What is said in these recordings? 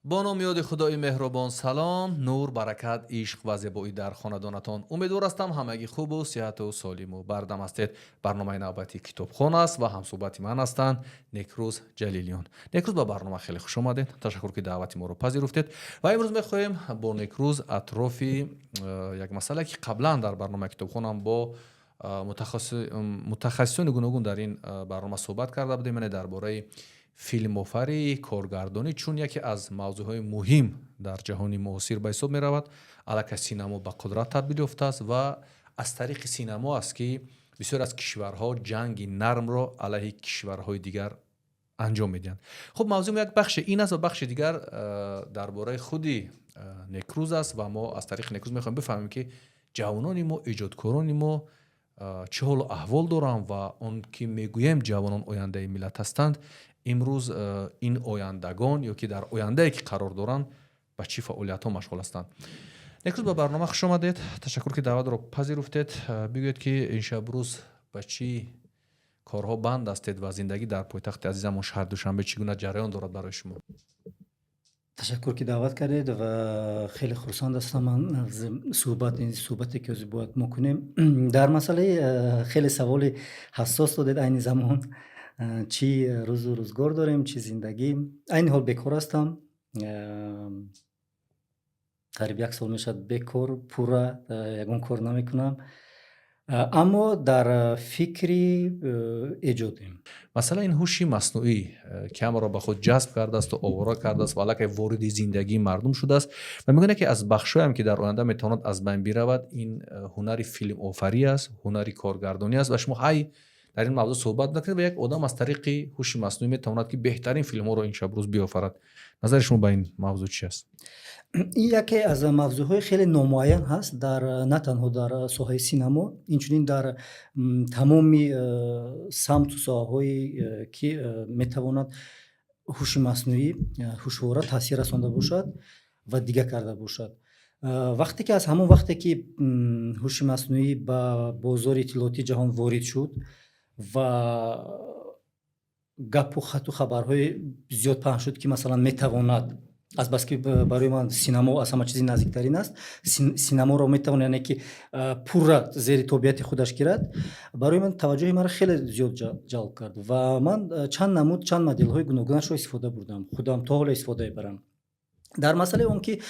Бо номи ёди Худои меҳрубон. Салом, нур, баракат, ишқ ва зебоӣ дар хонадонатон. Умедвор ҳастам, ҳамагӣ хубу сиҳату солиму бардам ҳастед. Барномаи навбатии «Китобхон» аст ва ҳамсӯҳбати ман ҳастанд Некрӯз Ҷалилиён. Некрӯз, ба барнома хеле хуш омадед. Ташаккур, ки даъвати моро пазируфтед. Ва имрӯз мехоҳем бо Некрӯз атрофи як масъала, ки қаблан дар барномаи «Китобхонам» бо мутахассисони гуногун дар ин барнома суҳбат карда будем, яъне дар бораи филмофарӣ, коргардонӣ, чун яке аз мавзӯъҳои муҳим дар ҷаҳони муосир ба ҳисоб меравад. Аллакай синамо ба қудрат табдил ёфтааст ва аз тариқи синамо аст, ки бисёр аз кишварҳо ҷанги нармро алайҳи кишварҳои дигар анҷом медиҳанд. Хуб, мавзӯи мо як бахши ин аст ва бахши дигар дар бораи худи Некрӯз аст. Ва мо аз тариқи Некрӯз мехоҳем бифаҳмем, ки ҷавонони мо, эҷодкорони мо чӣ ҳолу аҳвол доранд. Ва он ки мегӯем, ҷавонон ояндаи миллат ҳастанд, имрӯз ин ояндагон ё ки дар ояндае ки қарор доранд, ба чӣ фаъолиятҳо машғул ҳастанд. Некрӯз, ба барнома хуш омадед. Ташаккур, ки даъватро пазируфтед. Бигӯед, ки ин шабрӯз ба чӣ корҳо банд ҳастед ва зиндагӣ дар пойтахти азизамон, шаҳри Душанбе, чӣ гуна ҷараён дорад барои шумо? Ташаккур, ки даъват кардед, ва хеле хурсанд ҳастам ман аз суҳбат, ин суҳбате ки ҳозир бояд мо кунем дар масъалаи хеле саволи ҳассос додед. Айни замон чӣ рӯзу рӯзгор дорем, чӣ зиндагӣ? Айни ҳол бекор ҳастам, қариб як сол мешавад бекор, пурра ягон кор намекунам, аммо дар фикри эҷодем. Масалан, ин ҳуши маснуӣ, ки ҳамаро ба худ ҷазб кардаасту овора кардааст ва аллакай вориди зиндагии мардум шудааст ва мегӯянд, ки аз бахшҳоям, ки дар оянда метавонад аз байн биравад, ин ҳунари филмофарӣ аст, ҳунари коргардонӣ аст. Ва шумо ҳай дар ин мавзӯъ суҳбат накунед ва як одам аз тариқи ҳуши маснуӣ метавонад, ки беҳтарин филмҳоро ин шабрӯз биёфарад. Назари шумо ба ин мавзӯъ чи аст? Ин яке аз мавзӯъҳои хеле номуайян ҳаст дар на танҳо дар соҳаи синамо, инчунин дар тамоми самту соҳаҳое, ки метавонад ҳуши маснуӣ ҳушвора таъсир расонда бошад ва дига карда бошад. Вақте ки аз ҳамон вақте ки ҳуши маснуӣ ба бозори иттилоотии ҷаҳон ворид шуд ва гапу хату хабарҳои зиёд паҳн шуд, ки масалан метавонад, азбаски барои ман синамо аз ҳама чизи наздиктарин аст, синаморо метавон, яъне ки пурра зери тобеияти худаш гирад, барои ман таваҷҷӯҳи маро хеле зиёд ҷалб кард ва ман чанд намуд, чанд моделҳои гуногунашро истифода бурдам, худам то ҳоло истифода мебарам. Дар масъалаи он ки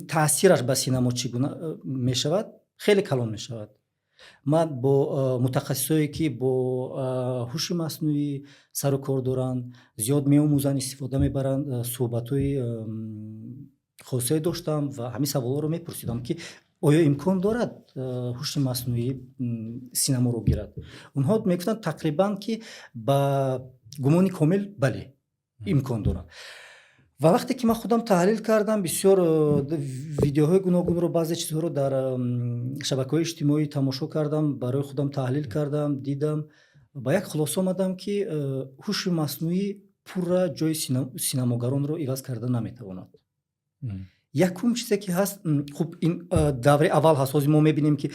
таъсираш ба синамо чӣ гуна мешавад, хеле калон мешавад. Ман бо мутахассисое, ки бо ҳуши маснуӣ сару кор доранд, зиёд меомӯзанд, истифода мебаранд, суҳбатҳои хосае доштам ва ҳамин саволҳоро мепурсидам, ки оё имкон дорад ҳуши маснуӣ синаморо гирад? Онҳо мегуфтанд, тақрибан ки ба гумони комил, бале, имкон дорад. Ва вақте ки ман худам таҳлил кардам, бисёр видеоҳои гуногунро, баъзе чизҳоро дар шабакаҳои иҷтимоӣ тамошо кардам, барои худам таҳлил кардам, дидам, ба як хулоса омадам, ки ҳуши маснуӣ пурра ҷои синамогаронро иваз карда наметавонад. Якум чизе ки ҳаст, хуб, ин давраи аввал ҳаст. Ҳозир мо мебинем, ки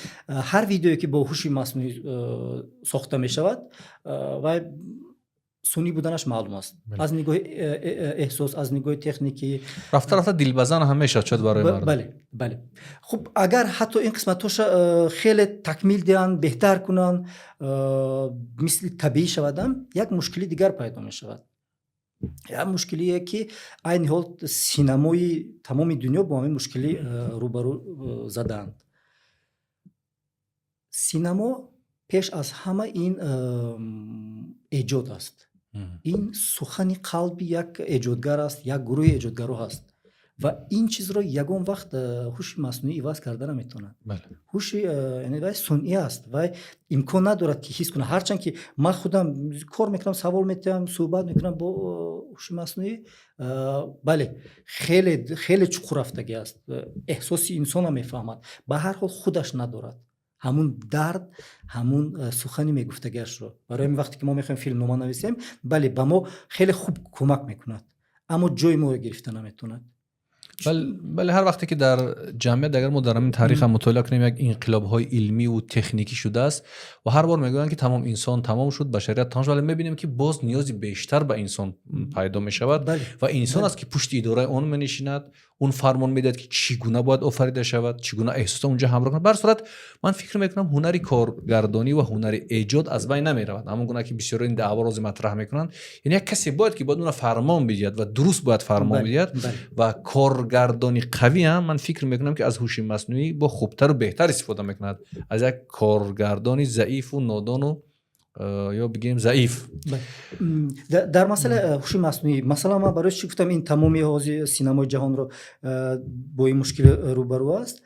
ҳар видеое, ки бо ҳуши маснуӣ сохта мешавад, вай сунъӣ буданаш маълум аст аз нигоҳи эҳсос, аз нигоҳи техникӣ. Рафта рафта дилбазан ҳам мешавад шояд барои мардум. Бале, хуб, агар ҳатто ин қисматҳоша хеле такмил диҳанд, беҳтар кунанд, мисли табиӣ шавадам, як мушкили дигар пайдо мешавад, як мушкилие, ки айни ҳол синамои тамоми дунё бо ҳамин мушкилӣ рӯбарӯ задаанд. Синамо пеш аз ҳама ин эҷод аст, ин сухани қалби як эҷодгар аст, як гурӯҳи эҷодгаро ҳаст ва ин чизро ягон вақт ҳуши маснуӣ иваз карда наметавонад. Ҳуши яъне вай сунъӣ аст, вай имкон надорад, ки ҳис кунад. Ҳарчанд ки ман худам кор мекунам, савол метиҳам, суҳбат мекунам бо ҳуши маснуӣ, бале, хеле хеле чуқур рафтагӣ аст, эҳсоси инсонро мефаҳмад, ба ҳар ҳол худаш надорад ҳамун дард, ҳамун сухани мегуфтагиашро. Барои ҳамин вақте ки мо мехоҳем филмнома нависем, бале, ба мо хеле хуб кӯмак мекунад, аммо ҷои моро гирифта наметавонад. Бале, ҳар вақте ки дар ҷамъият, агар мо дар ҳамин таърихам мутолиа кунем, як инқилобҳои илмиву техникӣ шудааст ва ҳар бор мегӯянд, ки тамом, инсон тамом шуд, башарият тамом шуд, вале мебинем, ки боз ниёзи бештар ба инсон пайдо мешавад ва инсон аст, ки пушти идораи он менишинад, он фармон медиҳад, ки чӣ гуна бояд офарида шавад, чӣ гуна эҳсосот унҷа ҳамроҳ кунад. Ба ҳар сурат, ман фикр мекунам, ҳунари коргардонӣ ва ҳунари эҷод аз байн намеравад, ҳамон гуна ки бисёро ин даъворо матраҳ мекунанд. Яъне як касе бояд, ки бояд уна фармон бидиҳад ва дуруст бояд фармон бидиҳад. Ва коргардони қавӣ ҳам, ман фикр мекунам, ки аз ҳуши маснуӣ бо хубтару беҳтар истифода мекунад аз як коргардони заифу нодону ё бигем заиф. Дар масъалаи ҳуши маснуӣ, масалан, ман барои чӣ гуфтам, ин тамоми ҳозир синамои ҷаҳонро бо ин мушкил рӯбарӯ аст?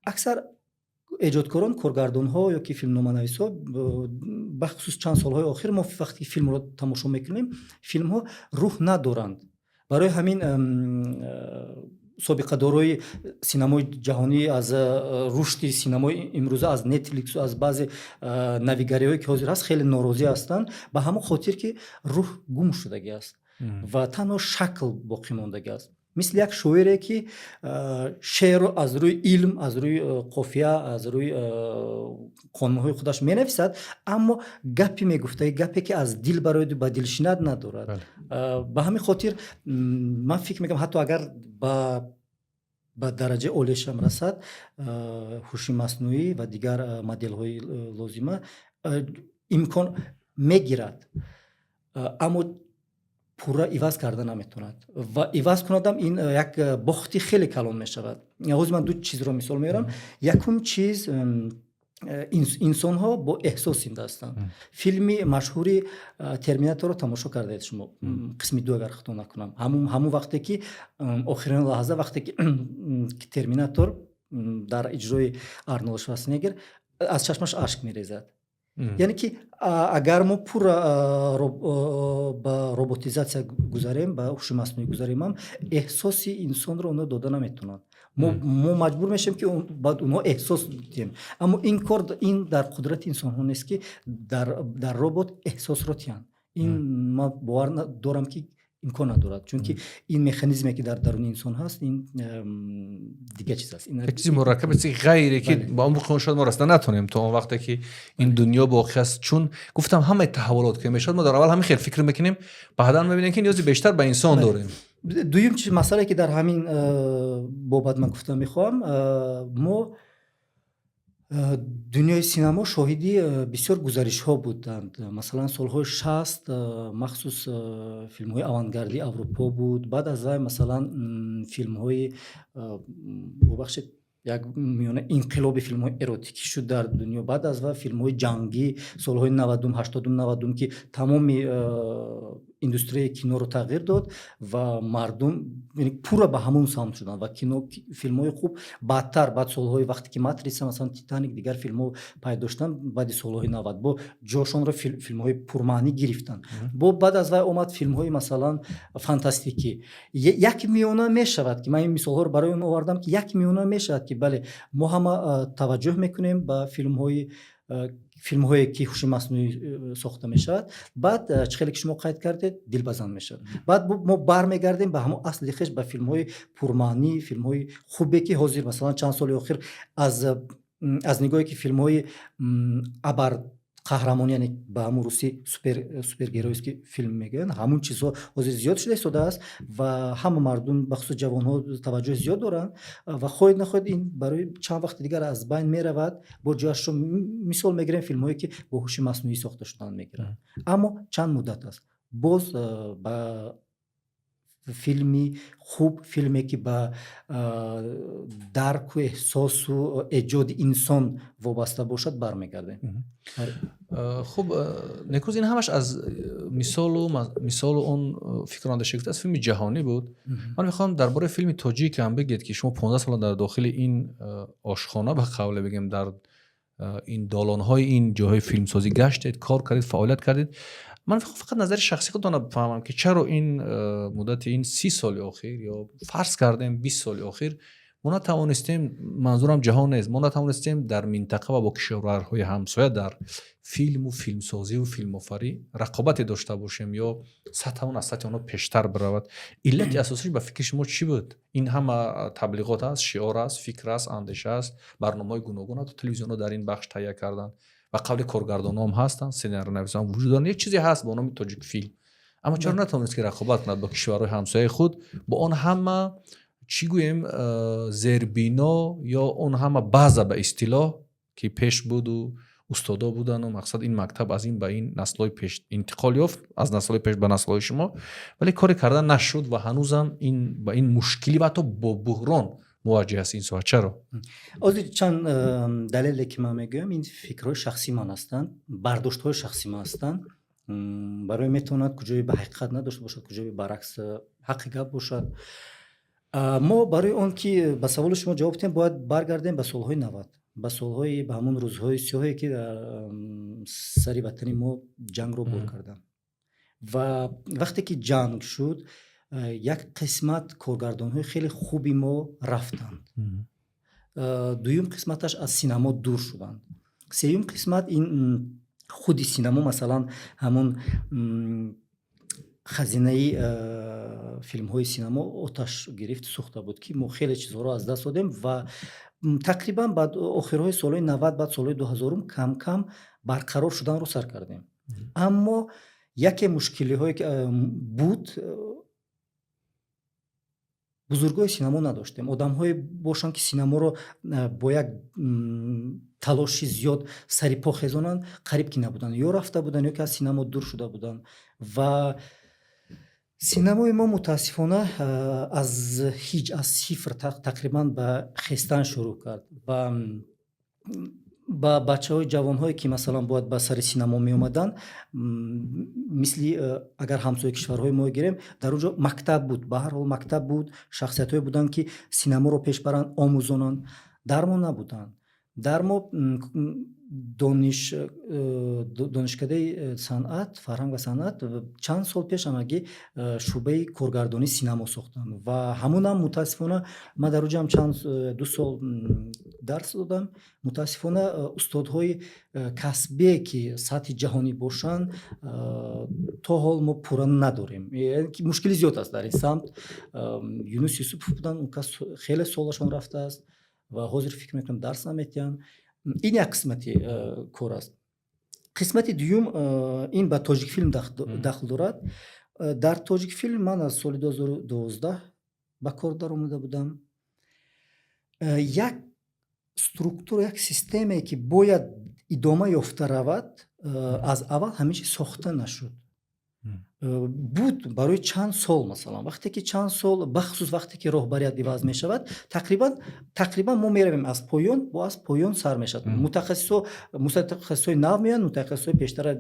Аксар эҷодкорон, коргардонҳо ё ки филмноманависҳо, бахусус чанд солҳои охир, мо вақте филмро тамошо мекунем, филмҳо рӯҳ надоранд. Барои ҳамин собиқадорои синамои ҷаҳонӣ аз рушди синамои имрӯза, аз Нетфликсу аз баъзе навигариҳое, ки ҳозир ҳаст, хеле норозӣ ҳастанд, ба ҳамон хотир, ки рӯҳ гум шудагӣ аст ва танҳо шакл боқӣ мондагӣ аст. Мисли як шоире, ки шеърро аз рӯи илм, аз рӯи қофия, аз рӯи қонунҳои худаш менависад, аммо гапи мегуфтаи, гапе, ки аз дил барояду ба дил шинад, надорад. Ба ҳамин хотир ман фикр мекунам, ҳатто агар ба дараҷаи олиашам расад ҳуши маснуӣ ва дигар моделҳои лозима, имкон мегирад, аммо пурра иваз карда наметавонад ва иваз кунадам, ин як бохти хеле калон мешавад. Ҳозир ман ду чизро мисол меорам. Якум чиз, инсонҳо бо эҳсос зинда ҳастанд. Филми машҳури Терминаторро тамошо кардаед шумо, қисми ду, агар хато накунам, ҳамун вақте ки охирин лаҳза, вақте ки Терминатор дар иҷрои Арнолд Шварценеггер аз чашмаш ашк мерезад. Яъне ки агар мо пурра ба роботизатсия гузарем, ба ҳуши маснуӣ гузаремам, эҳсоси инсонро онҳо дода наметавонанд. Мо маҷбур мешавем, ки ба онҳо эҳсос диҳем, аммо ин кор, ин дар қудрати инсонҳо нест, ки дар робот эҳсосро тиҳанд. Ин ман бовар дорам, ки имкон надорад, чунки ин механизме, ки дар даруни инсон ҳаст, ин дигар чиз аст. Як чизи мураккаб, чизи ғайре, ки ба он шояд мо расида натонем то он вақте ки ин дунё боқӣ аст. Чун гуфтам, ҳамаи таҳаввулот ки мешавад, мо дар аввал ҳамин хел фикр мекунем, баъдан мебинем, ки ниёзи бештар ба инсон дорем. Дуюм чиз, масъалае, ки дар ҳамин бобат ман гуфта мехоҳам, мо дунёи синамо шоҳиди бисёр гузаришҳо буданд. Масалан, солҳои 60 махсус филмҳои авангардии Аврупо буд. Баъд аз вай, масалан, филмҳои, бубахшед, як миёна инқилоби филмҳои эротикӣ шуд дар дунё. Баъд аз вай филмҳои ҷангӣ, солҳои 90-ум, 80-ум, 90-ум, ки тамоми индустрияи киноро тағйир дод ва мардум пурра ба ҳамон самт шуданд ва кино, филмҳои хуб баъдтар, баъд солҳои вақте ки Матрица, масалан, Титаник, дигар филмҳо пайдо шуданд, баъди солҳои 90 бо ҷошонро филмҳои пурмаънӣ гирифтанд. Бо баъд аз вай омад филмҳои, масалан, фантастикӣ. Як миёна мешавад, ки ман ин мисолҳоро барои он овардам, ки як миёна мешавад, ки бале, мо ҳама таваҷҷӯҳ мекунем ба филмҳое, ки ҳуши маснуӣ сохта мешавад. Баъд, чӣ хеле ки шумо қайд кардед, дилбазан мешавад. Баъд мо бармегардем ба ҳамон асли хеш, ба филмҳои пурмаънӣ, филмҳои хубе, ки ҳозир, масалан, чанд соли охир аз нигоҳе, ки филмҳои абар қаҳрамон, яъне ба ҳамун русӣ супергеройский фильм мегӯянд, ҳамун чизҳо ҳозир зиёд шуда истодааст ва ҳама мардум, бахусус ҷавонҳо, таваҷҷӯҳи зиёд доранд ва хоҳед нахоҳед, ин барои чанд вақти дигар аз байн меравад. Бо ҷояшро, мисол мегирем, филмҳое, ки бо ҳуши маснуӣ сохта шудаанд, мегиранд, аммо чанд муддат аст, боз ба филми хуб, филме, ки ба дарку эҳсосу эҷоди инсон вобаста бошад, бармегардем. Хуб, Некрӯз, ин ҳамаш аз мисолу он фикру андеша гуфта, аз филми ҷаҳонӣ буд. Ман мехоҳам дар бораи филми тоҷик ҳам бигӯед, ки шумо 15 сола дар дохили ин ошхона, ба қавле бигем, дар ин долонҳои ин ҷойҳои филмсозӣ гаштед, кор кардед, фаъолият кардед. Ман фақат назари шахсии худтонро бифаҳмам, ки чаро ин муддати ин 30 соли охир ё фарз кардем 20 соли охир Мо натавонистем, манзурам ҷаҳон нест, мо натавонистем дар минтақа ва бо кишварҳои ҳамсоя дар филму филмсозиву филмофарӣ рақобате дошта бошем ё сатҳамон аз сатҳи онҳо пештар биравад. Иллати асосиш ба фикри шумо чӣ буд? Ин ҳама таблиғот аст, шиор аст, фикр аст, андеша аст, барномаҳои гуногун ҳатто телевизионҳо дар ин бахш таҳия карданд ва қавли коргардонҳоам ҳастанд, сценарионависам вуҷуд доранд, як чизе ҳаст бо номи Тоҷикфилм, аммо чаро натавонист, ки рақобат кунад бо кишварҳои ҳамсояи худ, бо он ҳама, чӣ гӯем, зербино ё он ҳама база, ба истилоҳ, ки пеш буду устодо будану мақсад, ин мактаб аз ин ба ин наслҳои пеш интиқол ёфт, аз наслҳои пеш ба наслҳои шумо, вале коре карда нашуд ва ҳанӯзам ин ба ин мушкилӣ ва ҳатто бо буҳрон муваҷҷеҳ аст ин соҳа? Чаро? Ҳозир чанд далеле, ки ман мегӯям, ин фикрҳои шахсии ман ҳастанд, бардоштҳои шахсии ман ҳастанд. Барои метавонад куҷое ба ҳақиқат надошта бошад, куҷое баръакс ҳаққи гап бошад. Мо барои он ки ба саволи шумо ҷавоб диҳем, бояд баргардем ба солҳои 90, ба солҳои, ба ҳамон рӯзҳои сиёҳе, ки дар сари ватани мо ҷангро бор карданд. Ва вақте ки ҷанг шуд, як қисмат коргардонҳои хеле хуби мо рафтанд, дуюм қисматаш аз синамо дур шуданд, сеюм қисмат ин худи синамо, масалан, ҳамон хазинаи филмҳои синамо оташ гирифт, сӯхта буд, ки мо хеле чизҳоро аз даст додем. Ва тақрибан баъд охирҳои солҳои 90, баъд солҳои 2000-ум кам-кам барқарор шуданро сар кардем. Аммо яке мушкилиҳое ки буд, бузургои синамо надоштем. Одамҳое бошанд, ки синаморо бо як талоши зиёд сари по хезонанд, қариб ки набуданд, ё рафта буданд, ё ки аз синамо дур шуда буданд. Ва синамои мо, мутаассифона, аз ҳеҷ, аз сифр тақрибан ба хестан шурӯъ кард. Ва ба бачаҳои ҷавонҳое, ки масалан бояд ба сари синамо меомаданд, мисли агар ҳамсояи кишварҳои мо гирем, дар он ҷо мактаб буд, ба ҳар ҳол мактаб буд, шахсиятҳое буданд, ки синаморо пеш баранд, омӯзонанд. Дар мо набуданд. Дар мо донишкадаи санъат, фарҳанг ва санъат чанд сол пеш ҳамагӣ шӯъбаи коргардонии синамо сохтанд. Ва ҳамонам, мутаассифона, ман дар оҷаам чанд 2 сол дарс додам, мутаассифона, устодҳои касбие, ки сатҳи ҷаҳонӣ бошанд, то ҳол мо пурра надорем. Мушкили зиёд аст дар ин самт. Юнус Юсупов буданд, он кас хеле солашон рафтааст ва ҳозир фикр мекунам, дарс наметиҳанд. Ин як қисмати кор аст. Қисмати дуюм, ин ба Тоҷикфилм дахл дорад. Дар Тоҷикфилм ман аз соли 2012 ба кор даромада будам. Як структура, як системае, ки бояд идома ёфта равад, аз аввал ҳамин чиз сохта нашуд. Буд барои чанд сол, масалан, вақте ки чанд сол, бахусус вақте ки роҳбарият иваз мешавад, тақрибан мо меравем аз поён, бо аз поён сар мешавад. Мутахассисҳои нав меоянд, мутахассисҳои пештара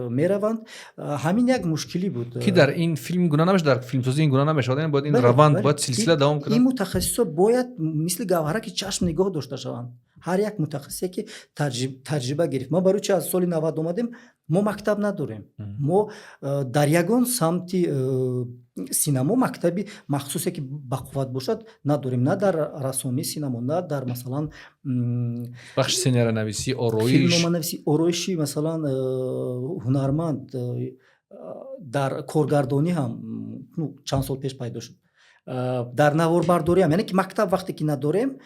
мераванд. Ҳамин як мушкилӣ буд. Ки дар ин филм гуна намешавад, дар филмсозӣ ин гуна намешавад, яъне бояд ин раванд, бояд силсила давом кунад. Ин мутахассисҳо бояд мисли гавҳараки чашм нигоҳ дошта шаванд, ҳар як мутахассисе, ки таҷриба гирифт. Мо барои чи аз соли 90 омадем? Мо мактаб надорем. Мо дар ягон самти синамо мактаби махсусе, ки бақувват бошад, надорем, на дар рассомии синамо, на дар, масалан, бахши сценариянависӣ, ороиш. Филмноманависӣ, ороиши, масалан, ҳунарманд, дар коргардонӣ ҳам чанд сол пеш пайдо шуд, дар наворбардориам. Яъне ки мактаб вақте ки надорем,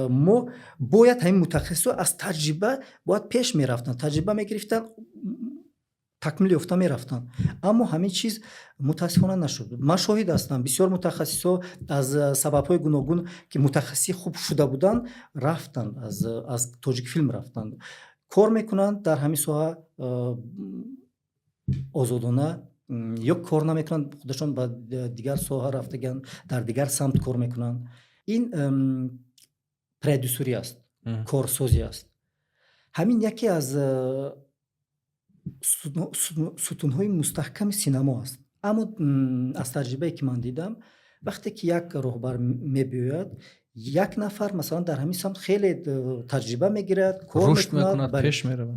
мо бояд ҳамин мутахассисҳо аз таҷриба бояд пеш мерафтанд, таҷриба мегирифтанд, такмил ёфта мерафтанд. Аммо ҳамин чиз, мутаассифона, нашуд. Ман шоҳид ҳастам, бисёр мутахассисҳо аз сабабҳои гуногун, ки мутахассиси хуб шуда буданд, рафтанд, аз Тоҷикфилм рафтанд, кор мекунанд дар ҳамин соҳа озодона ё кор намекунанд, худашон ба дигар соҳа рафтагианд, дар дигар самт кор мекунанд. Ин продюсерӣ аст, корсозӣ аст. Ҳамин яке аз сутунҳои мустаҳками синамо аст. Аммо аз таҷрибае, ки ман дидам, вақте ки як роҳбар мебиёяд, як нафар, масалан, дар ҳамин самт хеле таҷриба мегирад, кор рушд мекунад, мекунад, бале. Пеш меравад.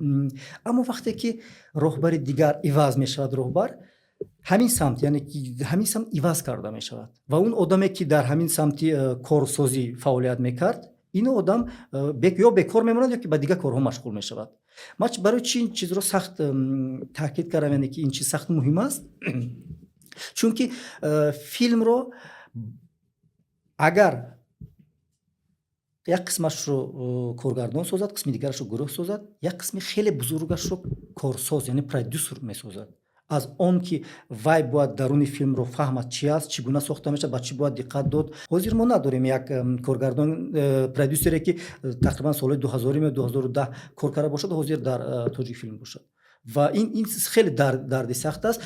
Аммо вақте ки роҳбари дигар иваз мешавад, роҳбар Ҳамин самт, яъне ки ҳамин самт иваз карда мешавад ва он одаме, ки дар ҳамин самти корсозӣ фаъолият мекард, ин одам ё бекор мемонад, ё ки ба дигар корҳо машғул мешавад. Ман барои чи ин чизро сахт таъкид кардам, яъне ки ин чиз сахт муҳим аст, чунки филмро агар як қисмашро коргардон созад, қисми дигарашро гурӯҳ созад, як қисми хеле бузургашро корсоз, яъне продюсер месозад. Аз он ки вай бояд даруни филмро фаҳмад, чи аст, чӣ гуна сохта мешавад, ба чӣ бояд диққат дод. Ҳозир мо надорем як коргардон, продюсере, ки тақрибан солҳои 2000-ум ё 2010 кор карда бошад, ҳозир дар Тоҷикфилм бошад. Ва ин хеле дарди сахт аст.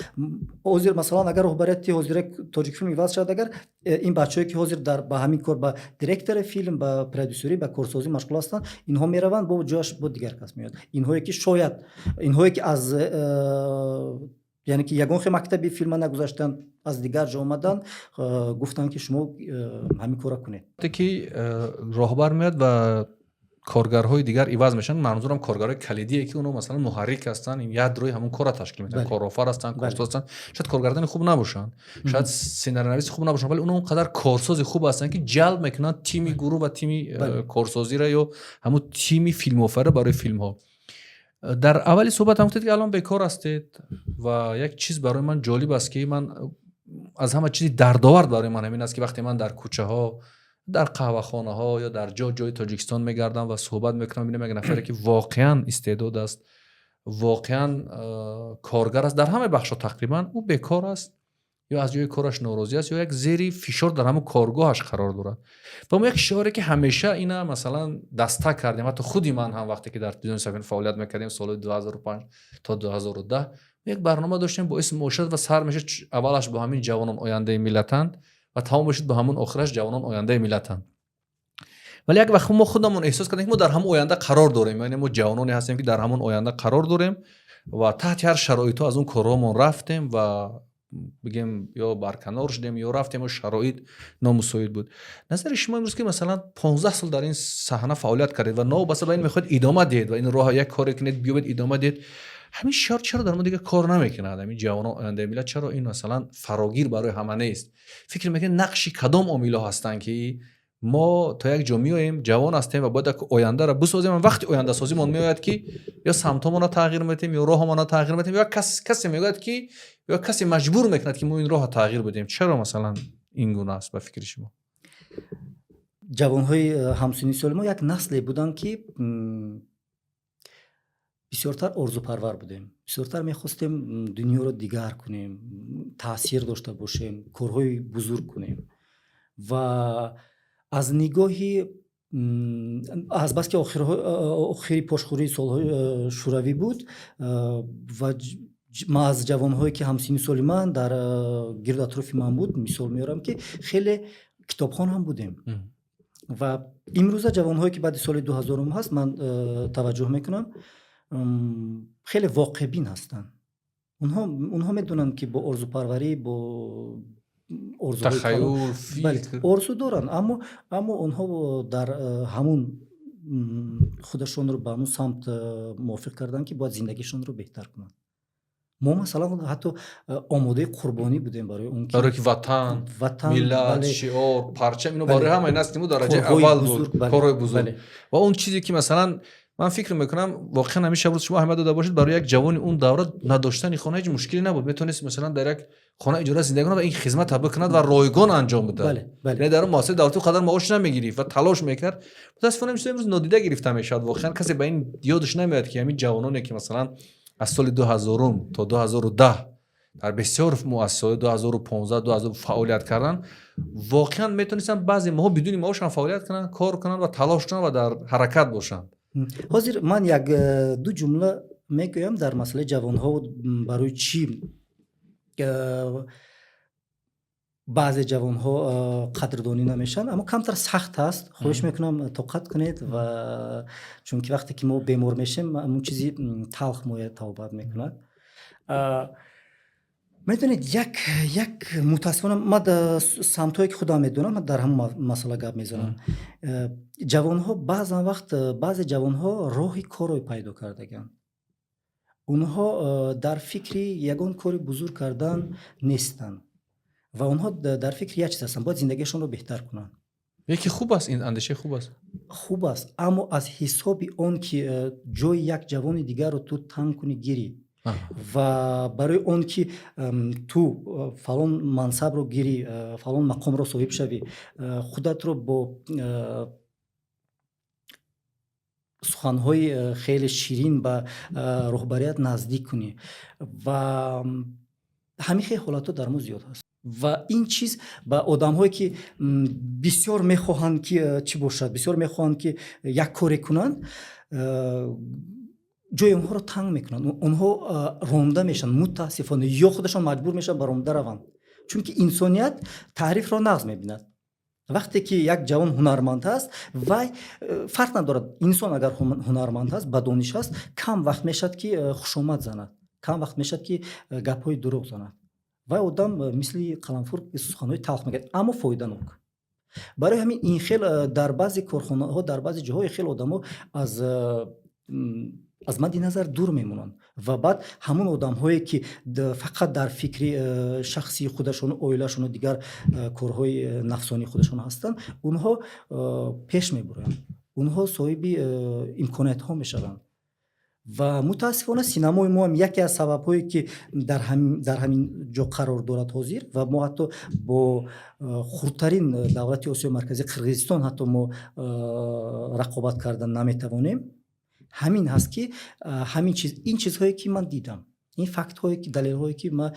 Ҳозир, масалан, агар роҳбарияти ҳозира Тоҷикфилм иваз шавад, агар ин бачаҳое, ки ҳозир дар ба ҳамин кор, ба директори филм, ба продюсерӣ, ба корсозӣ машғул ҳастанд, инҳо мераванд, бо ҷояш бо дигар кас меояд. Инҳое ки шояд, инҳое ки аз яъне ки ягон хел мактаби филма нагузаштанд, аз дигар ҷо омаданд, гуфтанд, ки шумо ҳамин корро кунед. Ки роҳбар меояд ва коргарҳои дигар иваз мешаванд, манзурам коргарҳои калидие, ки онҳо, масалан, муҳаррик ҳастанд, ин ядрои ҳамон корро ташкил медиҳанд, корофар ҳастанд, корсоз ҳастанд. Шояд коргардони хуб набошанд, шояд сценарийнависи хуб набошанд, вале онҳо он қадар корсози хуб ҳастанд, ки ҷалб мекунанд тими гурӯҳ ва тими корсозиро ё ҳамун тими филмофарро барои филмҳо. Дар аввали суҳбат ҳам гуфтед, ки алон бекор ҳастед, ва як чиз барои ман ҷолиб аст, ки ман аз ҳама чизи дардовар барои ман ҳамин аст, ки вақте ман дар кӯчаҳо, дар қаҳвахонаҳо ё дар ҷо ҷои Тоҷикистон мегардам ва суҳбат мекунам, бинам як нафаре, ки воқеан истеъдод аст, воқеан коргар аст дар ҳамаи бахшҳо тақрибан, ӯ бекор аст ё аз ҷои кораш норозӣ аст, ё як зери фишор дар ҳамон коргоҳаш қарор дорад. Ва мо як шиоре, ки ҳамеша ина, масалан, дастак кардем, ҳатто худи ман ҳам, вақте ки дар телевизиони Сафина фаъолият мекардем, солҳои 2005 то 2010 як барнома доштем бо исми Муошират ва сар мешуд аввалаш бо ҳамин «Ҷавонон ояндаи миллатанд» ва тамом мешуд бо ҳамон охираш «Ҷавонон ояндаи миллатанд». Вале як вақт мо худамон эҳсос кардем, ки мо дар ҳамон оянда қарор дорем, яъне мо ҷавононе ҳастем, ки дар ҳамон оянда қарор дорем ва таҳти ҳар шароитҳо аз он корҳомон рафтем ва бигем, ё барканор шудем, ё рафтем, ё шароит номусоид буд. Назари шумо имрӯз, ки, масалан, 15 сол дар ин саҳна фаъолият кардед ва новобаста ба ин мехоҳед идома диҳед ва ин роҳ як коре кунед, биёбед, идома диҳед, ҳамин шиор чаро дар мо дигар кор намекунад? Ҳамин «Ҷавонон ояндаи миллат» чаро ин, масалан, фарогир барои ҳама нест? Фикр мекунед, нақши кадом омилҳо ҳастанд, ки мо то як ҷо меоем, ҷавон ҳастем ва бояд як ояндаро бисозем, ва вақти ояндасозимон меояд, ки ё самтҳомонро тағйир медиҳем, ё роҳамонро тағйир медиҳем, ё касе мегӯяд, ки ё касе маҷбур мекунад, ки мо ин роҳро тағйир бидиҳем? Чаро, масалан, ин гуна аст ба фикри шумо? Ҷавонҳои ҳамсинни соли мо як насле буданд, ки бисёртар орзупарвар будем, бисёртар мехостем дунёро дигар кунем, таъсир дошта бошем, корҳои бузург кунем. Ва аз нигоҳи азбаски охири пошхӯрии солҳои шӯравӣ буд ва ман аз ҷавонҳое, ки ҳамсинни соли ман дар гирду атрофи ман буд, мисол меорам, ки хеле китобхон ҳам будем. Ва имрӯза ҷавонҳое, ки баъди соли 2000-ум ҳаст, ман таваҷҷӯҳ мекунам, хеле воқеъбин ҳастанд. Онҳо медонанд, ки бо орзупарварӣ, бо орзуҳои тахайюл, бале, фикр. Орзу доранд, аммо онҳо дар ҳамун худашонро ба ҳамун самт мувофиқ карданд, ки бояд зиндагишонро беҳтар кунанд. Мо, масалан, ҳатто омодаи қурбонӣ будем барои он ки барои ки ватан, ватан, миллат, шиор, парчам, ино барои ҳамаи насли мо дараҷаи корҳои аввал буд. бузург, бале, корҳои бузург. Ва он чизе, ки, масалан, ман фикр мекунам, воқеан ҳамин шаб рӯз шумо аҳамият дода бошед, барои як ҷавони он давра надоштани хона ҳеҷ мушкиле набуд. Метавонист, масалан, дар як хона иҷора зиндагӣ кунад ва ин хизматро бикунад ва ройгон анҷом бидиҳад. бале бале Яъне дар он муассисаи давлатӣ қадар маош намегирифт ва талош мекард. Мутаассифона, ин чизо имрӯз нодида гирифта мешавад. Воқеан касе ба ин ёдаш намеояд, ки ҳамин ҷавононе, ки, масалан, аз соли 2000-ум то 2010 дар бисёр муассисаҳои 2015, 2000 фаъолият карданд, воқеан метавонистанд баъзе моҳо бидуни маош ҳам фаъолият кунанд, кор кунанд ва талош кунанд ва дар ҳаракат бошанд. Ҳозир ман як ду ҷумла мегӯям дар масъалаи ҷавонҳо, барои чӣ баъзе ҷавонҳо қадрдонӣ намешаванд, аммо камтар сахт аст. Хоҳиш мекунам, тоқат кунед, ва чунки вақте ки мо бемор мешем, ҳамун чизи талх моя табобат мекунад. Медонед, як мутаассифона, ман самтҳое, ки худам медонам, ман дар ҳамон масъала гап мезанам. Ҷавонҳо баъзан вақт, баъзе ҷавонҳо роҳи корро пайдо кардагианд. Онҳо дар фикри ягон кори бузург кардан нестанд ва онҳо дар фикри як чиз ҳастанд: бояд зиндагиашонро беҳтар кунанд. Яке хуб аст, ин андеша хуб аст. Хуб аст, аммо аз ҳисоби он ки ҷои як ҷавони дигарро ту танг кунӣ, гирӣ ва барои он ки ту фалон мансабро гирӣ, фалон мақомро соҳиб шавӣ, худатро бо суханҳои хеле ширин ба роҳбарият наздик кунӣ. Ва ҳамин хел ҳолатҳо дар мо зиёд ҳаст ва ин чиз ба одамҳое, ки бисёр мехоҳанд, ки чӣ бошад, бисёр мехоҳанд, ки як коре кунанд, ҷои онҳоро танг мекунанд. Онҳо ронда мешаванд, мутаассифона, ё худашон маҷбур мешаванд ба ронда раванд, чунки инсоният таърифро нағз мебинад. Вақте ки як ҷавон ҳунарманд ҳаст, вай фарқ надорад, инсон агар ҳунарманд ҳаст, ба дониш ҳаст, кам вақт мешавад, ки хушомад занад, кам вақт мешавад, ки гапҳои дурӯғ занад. Вай одам мисли қаламфур суханҳои талх мегӯяд, аммо фоиданок. Барои ҳамин ин хел дар баъзе корхонаҳо, дар баъзе ҷоҳо хел одамо аз мадди назар дур мемонанд ва баъд ҳамон одамҳое, ки фақат дар фикри шахсии худашону оилашону дигар корҳои нафсонии худашон ҳастанд, онҳо пеш мебуранд, онҳо соҳиби имкониятҳо мешаванд. Ва мутаассифона, синамои мо ҳам яке аз сабабҳое, ки дар ҳамин ҷо қарор дорад ҳозир ва мо ҳатто бо хурдтарин давлати Осиёи Марказӣ, Қирғизистон, ҳатто мо рақобат кардан наметавонем, ҳамин ҳаст, ки ҳамин чиз, ин чизҳое, ки ман дидам, ин фактҳое, ки далелҳое, ки ман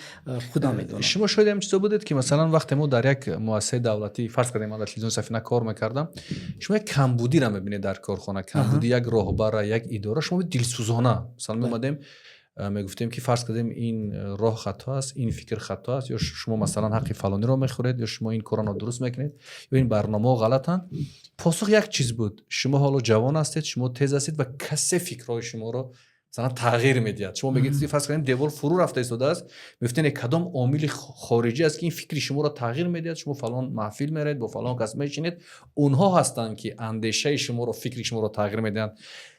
худам медонам. Шумо шоҳиди ҳамин чизо будед, ки масалан, вақте мо дар як муассисаи давлатӣ, фарз кардем, ман дар телевизиони Сафина кор мекардам, шумо як камбудиро мебинед дар корхона, камбуди як роҳбара, як идора, шумо дилсӯзона, масалан, меомадем, мегуфтем, ки фарз кардем, ин роҳ хато аст, ин фикр хато аст, ё шумо, масалан, ҳаққи фалониро мехӯред, ё шумо ин корро нодуруст мекунед, ё ин барномаҳо ғалатанд. Посух як чиз буд: шумо ҳоло ҷавон ҳастед, шумо тез ҳастед ва касе фикрҳои шуморо, масалан, тағйир медиҳад. Шумо мегӯед, фарз кардем, девор фурӯ рафта истодааст, мегуфтем, кадом омили хориҷӣ аст, ки ин фикри шуморо тағйир медиҳад? Шумо фалон маҳфил меравед, бо фалон кас мешинед, онҳо ҳастанд, ки андешаи шуморо, фикри шуморо тағйир медиҳанд.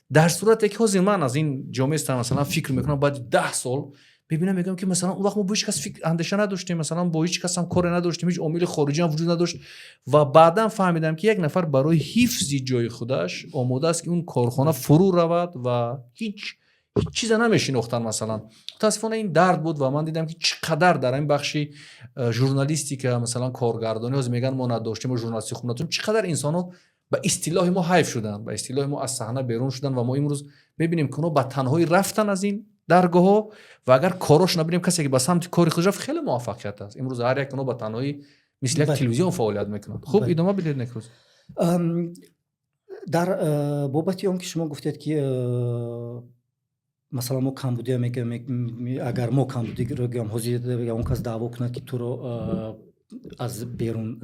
Дар сурате ки ҳозир ман аз ин ҷомеа, масалан, фикр мекунам, баъди 10 сол мебинам, мегӯям, ки масалан, он вақт мо бо ҳеҷ кас андеша надоштем, масалан, бо ҳеҷ кас ҳам коре надоштем, ҳеҷ омили хориҷӣ ҳам вуҷуд надошт. Ва баъдан фаҳмидам, ки як нафар барои ҳифзи ҷои худаш омода аст, ки он корхона фурӯ равад ва ҳеҷ чиза намешинохтан. Масалан, мутаассифона, ин дард буд ва ман дидам, ки чӣ қадар дар ин бахши журналистика, масалан, коргардонӣ, ҳозир мегӯянд, мо надоштем, мо журналисти хуб надоштем, чӣ қадар инсонҳо ба истилоҳи мо ҳайф шуданд, ба истилоҳи мо аз саҳна берун шуданд. Ва мо имрӯз мебинем, ки онҳо ба танҳоӣ рафтан аз ин даргоҳҳо ва агар корошона бинем, касе ки ба самти кори худ рафт, хеле муваффақият аст. Имрӯз ҳар як онҳо ба танҳоӣ мисли як телевизион фаъолият мекунанд. Хуб, идома бидиҳед, Некрӯз. Дар бобати он ки шумо гуфтед, ки масалан, мо камбудия мегӯем, агар мо камбудиро гӯям, ҳозир он кас даъво кунад, ки туро аз берун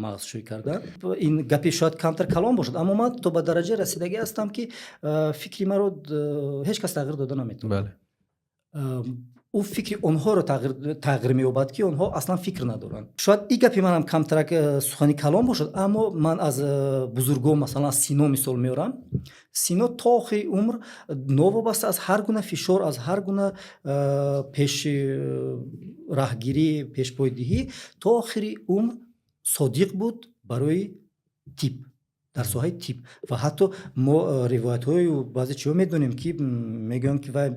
мағзшӯӣ кардан, ин гапе шояд камтар калон бошад, аммо ман то ба дараҷа расидагӣ ҳастам, ки фикри маро ҳеҷ кас тағйир дода наметавонад. Ӯ фикри онҳоро тағйир меёбад, ки онҳо аслан фикр надоранд. Шояд ин гапи манам камтарак сухани калон бошад, аммо ман аз бузургон, масалан, аз Сино мисол меорам. Сино то охири умр новобаста аз ҳар гуна фишор, аз ҳар гуна пеши раҳгирӣ, пешпойдиҳӣ, то охири умр содиқ буд барои тиб, дар соҳаи тиб. Ва ҳатто мо ривоятҳою баъзе чизҳо медонем, ки мегӯянд, ки вай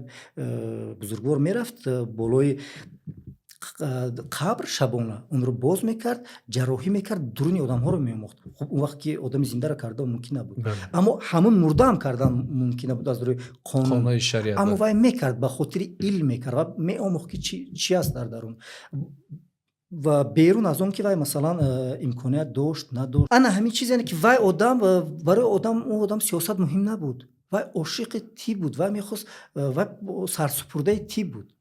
бузургвор мерафт болои қабр, шабона онро боз мекард, ҷарроҳӣ мекард, дуруни одамҳоро меомӯхт. Хуб, он вақт ки одами зиндаро кардан мумкин набуд, аммо ҳамон мурдаам кардан мумкин набуд аз рӯи қонун, аммо вай мекард, ба хотири илм мекард ва меомӯхт, ки чӣ аст дар дарун. Ва берун аз он ки вай, масалан, имконият дошт, надошт, ана ҳамин чиз, яъне ки вай одам, барои одам, он одам сиёсат муҳим набуд, вай ошиқи тиб буд, вай мехост, вай сарсупурдаи тиб буд.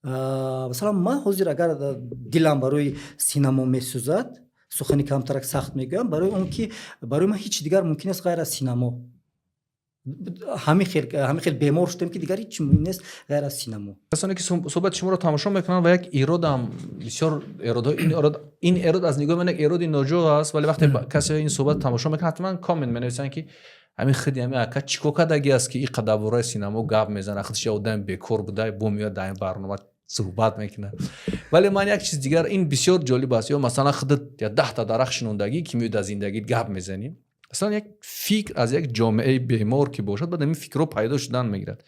Масалан, ман ҳозир агар дилам барои синамо месӯзад, сухани камтарак сахт мегӯям, барои он ки барои ман ҳеҷ дигар мумкин нест ғайр аз синамо. Ҳамин хел бемор шудем, ки дигар ҳеҷ муҳим нест ғайр аз синамо. Касоне ки суҳбати шуморо тамошо мекунанд ва як эродам, бисёр эродҳо, ин эрод аз нигоҳи ман як эроди ноҷо аст, вале вақте касе ин суҳбат тамошо мекунад, ҳатман коммент менависанд, ки Ҳамин худи ҳамин ака чӣ кор кардаги аст, ки ин қадар бораи синамо гап мезанад? Худш як одами бекор буда, бо меояд, дар ин барнома суҳбат мекунад. Вале ман як чиз дигар, ин бисёр ҷолиб аст. Ё масалан, худат я 10-та дарахт шинондагӣ, ки меои, дар зиндагит гап мезанӣ. Аслан як фикр аз як ҷомеаи бемор ки бошад, баъд ҳамин фикрҳо пайдо шудан мегирад.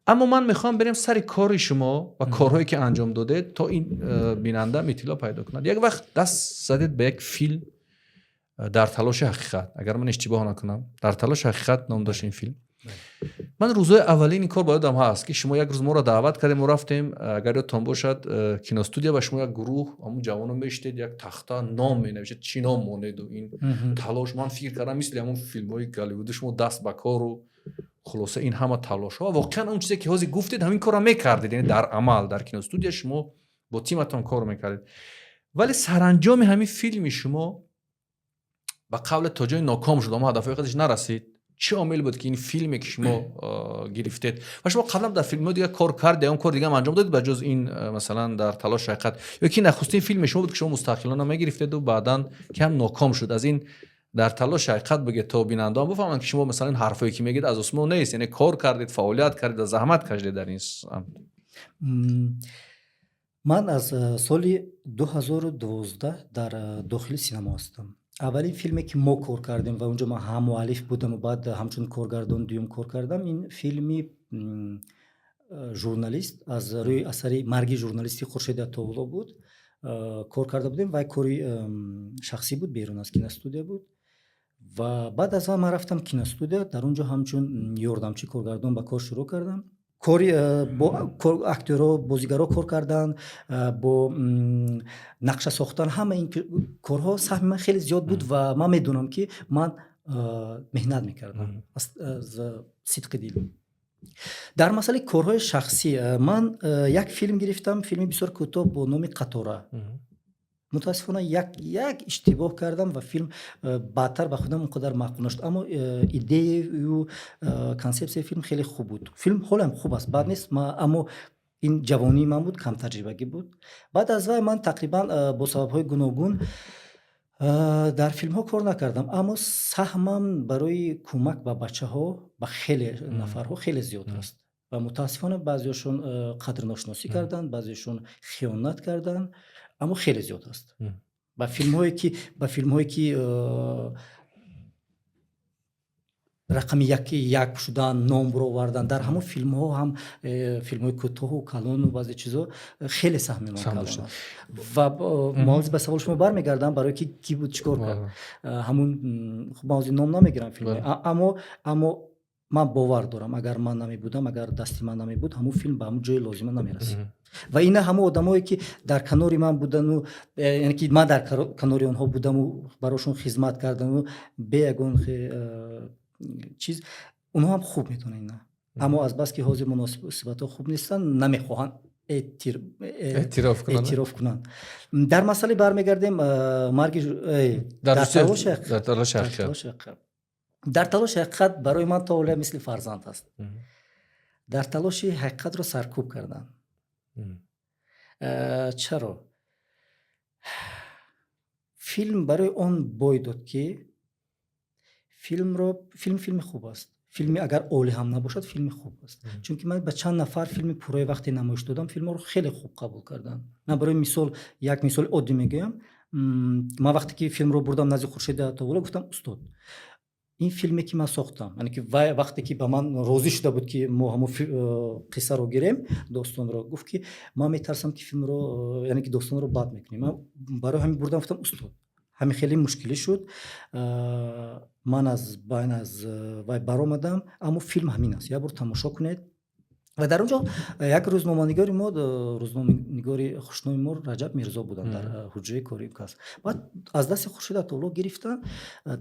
Аммо ман мехоҳам берем сари кори шумо ва корҳое, ки анҷом додед, то ин бинанда иттилоъ пайдо кунад. Як вақт даст задед ба як филм, «Дар талоши ҳақиқат», агар ман иштибоҳ накунам, «Дар талоши ҳақиқат» ном дошт ин филм. Ман рӯзҳои аввалини кор ба ёдам ҳаст, ки шумо як рӯз моро даъват кардем, мо рафтем, агар ёдтон бошад, киностудия ва шумо як гурӯҳ ҳамун ҷавоно мешитед, як тахта ном менавишед, чӣ ном монеду ин талош. Ман фикр кардам, мисли ҳамун филмҳои Голливуди, шумо даст ба кору хулоса ин ҳама талошҳо ва воқеан он чизе, ки ҳозир гуфтед, ҳамин корро мекардед, яъне дар амал дар киностудия шумо бо тиматон кор мекардед. Вале саранҷоми ҳамин филми шумо, ба қавле, то ҷои ноком шуд, аммо ҳадафҳои худаш нарасид. Чӣ омил буд, ки ин филме, ки шумо гирифтед, ва шумо қаблан дар филмҳои дигар кор кардед, он кор дигаам анҷом додед ба ҷуз ин, масалан, «Дар талоши ҳақиқат», ё ки нахустин филми шумо буд, ки шумо мустақилона мегирифтеду баъдан ки ҳам ноком шуд? Аз ин «Дар талоши ҳақиқат» бигед, то бинандаон бифаҳманд, ки шумо масалан ҳарфое, ки мегӯед, аз осмон нест, яъне кор кардед, фаъолият кардед ва заҳмат кашидед дар ин самт. Ман аз соли 2012 дар дохили синамо ҳастам. Аввалин филме, ки мо кор кардем ва унҷо ман ҳаммуаллиф будам, баъд ҳамчун коргардон дуюм кор кардам, ин филми «Журналист» аз рӯи асари «Марги журналисти» Хуршеди Атовулло буд. Кор карда будем ва кори шахсӣ буд, берун аз киностудия буд. Ва баъд аз он ман рафтам киностудия, дар он ҷо ҳамчун ёрдамчи коргардон ба кор шурӯъ кардам. Кори бо актёрҳо, бозигарҳо кор кардан, бо нақша сохтан, ҳама ин корҳо саҳми ман хеле зиёд буд ва ман медонам, ки ман меҳнат мекардам аз сидқи дил. Дар масъалаи корҳои шахсӣ ман як филм гирифтам, филми бисёр кӯтоҳ бо номи «Қатора». Мутаассифона, як иштибоҳ кардам ва филм баъдтар ба худам он қадар маъқул нашуд, аммо идеяю консепсияи филм хеле хуб буд. Филм ҳолам хуб аст, бад нест, аммо ин ҷавонии ман буд, камтаҷрибагӣ буд. Баъд аз вай ман тақрибан бо сабабҳои гуногун дар филмҳо кор накардам, аммо саҳмам барои кӯмак ба бачаҳо, ба хеле нафарҳо хеле зиёд аст ва мутаассифона, баъзеҳошон қадрношиносӣ карданд, баъзеҳошон хиёнат карданд, аммо хеле зиёд аст. Ба филмҳое ки рақами як шудан, ном баровардан, дар ҳамон филмҳо ҳам, филмҳои кӯтоҳу калону баъзе чизо, хеле саҳми ман калон аст. Ва мавзӯи ба саволи шумо бармегардам, барое ки кӣ буд, чӣ кор кард, ҳамун мавзӯи ном намегирам филм, аммо ман бовар дорам, агар ман намебудам, агар дасти ман намебуд, ҳамун филм ба ҳамун ҷои лозима намерасид. Ва ина ҳамон одамое, ки дар канори ман будану, яъне ки ман дар канори онҳо будаму барошон хизмат кардаму бе ягон чиз, онҳо ҳам хуб медонанд ина, аммо азбаски ҳозир муносибатҳо хуб нестанд, намехоҳанд эътироф кунанд. Дар масъале бармегардем, марги «Дар талоши ҳақиқат». «Дар талоши ҳақиқат» барои ман то ҳоле мисли фарзанд аст. «Дар талоши ҳақиқатро» саркӯб карданд. Чаро? Филм барои он бой дод, ки филмро, филм филми хуб аст. Филми агар олӣ ҳам набошад, филми хуб аст, чунки ман ба чанд нафар филми пурраи вақте намоиш додам, филмҳоро хеле хуб қабул карданд. Ман барои мисол як мисоли оддӣ мегӯям. Ман вақте ки филмро бурдам назди Хуршеди Атовулло, гуфтам: «Устод, ин филме, ки ман сохтам», яъне ки вай вақте ки ба ман розӣ шуда буд, ки мо ҳамон қиссаро гирем, достонро, гуфт, ки ман метарсам, ки филмро, яъне ки достонро бад мекунем. Ман барои ҳамин бурдам, гуфтам: «Устод, ҳамин хеле мушкилӣ шуд, ман аз байн аз вай баромадам, аммо филм ҳамин аст, як бор тамошо кунед». Ва дар он ҷо як рӯзноманигори мо, рӯзноманигори хушноми мо Раҷаб Мирзо буданд, дар ҳуҷраи кори кас. Баъд аз дасти Хуршед Атовулло гирифтан,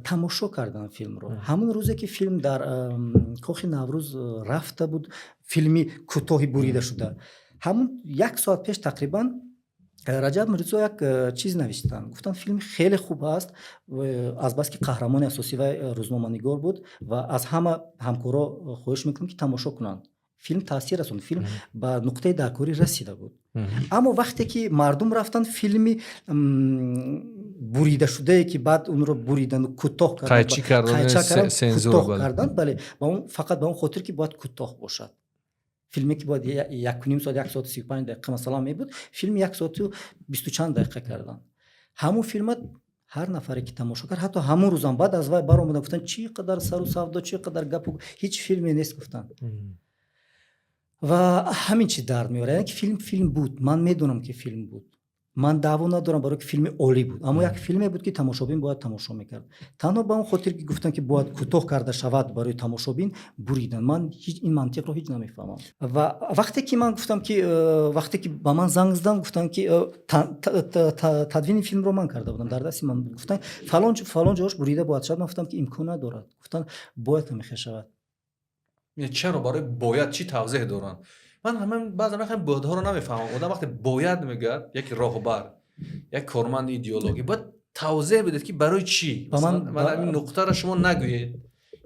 тамошо карданд филмро. Ҳамон рӯзе, ки филм дар Кохи Наврӯз рафта буд, филми кӯтоҳи бурида шуда, ҳамун як соат пеш тақрибан Раҷаб Мирзо як чиз навиштанд, гуфтанд: «Филм хеле хуб аст». Азбаски қаҳрамони асосӣ вай рӯзноманигор буд ва аз ҳама ҳамкоро хоҳиш мекунем, ки тамошо кунанд. Филм таъсир расонд, филм ба нуқтаи даркорӣ расида буд. Аммо вақте ки мардум рафтанд, филми Буридашудае, ки баъд онро буридану кӯтоҳ Қайчӣ кардан, кӯтоҳ карданд, бале, ба он фақат ба он хотир, ки бояд кӯтоҳ бошад. Филме, ки бояд 1,5 соат, 1 соату 35 дақиқа, масалан, мебуд, филми 1 соату бисту чанд дақиқа карданд. Ҳамун филма ҳар нафаре, ки тамошо кард, ҳатто ҳамун рӯзам баъд аз вай баромадан, гуфтанд: чӣ қадар сару савдо, чӣ қадар гапу, ҳеҷ филме нест, гуфтанд. Ва ҳамин чиз дард меорад, яъне ки филм филм буд. Ман медонам, ки филм буд, ман даъво надорам, барое ки филми олӣ буд, аммо як филме буд, ки тамошобин бояд тамошо мекард. Танҳо ба он хотир, ки гуфтанд, ки бояд кӯтоҳ карда шавад барои тамошобин, буридан. Ман ин мантиқро ҳеҷ намефаҳмам. Ва вақте ки ман гуфтам, ки вақте ки ба ман занг заданд, гуфтанд, ки тадвини филмро ман карда будам, дар дасти ман буд, гуфтанд: фалон фалон ҷош бурида бояд шавад. Ман гуфтам, ки имкон надорад. Гуфтанд: бояд ҳамихел шавад. Чаро барои бояд чӣ тавзеҳ доранд? Ман ҳамин баъзан вақт боядҳоро намефаҳмам. Одам вақте бояд мегӯяд, як роҳбар, як корманди идеологӣ бояд тавзеҳ бидед, ки барои чӣ. Ман ҳамин нуқтаро шумо нагӯед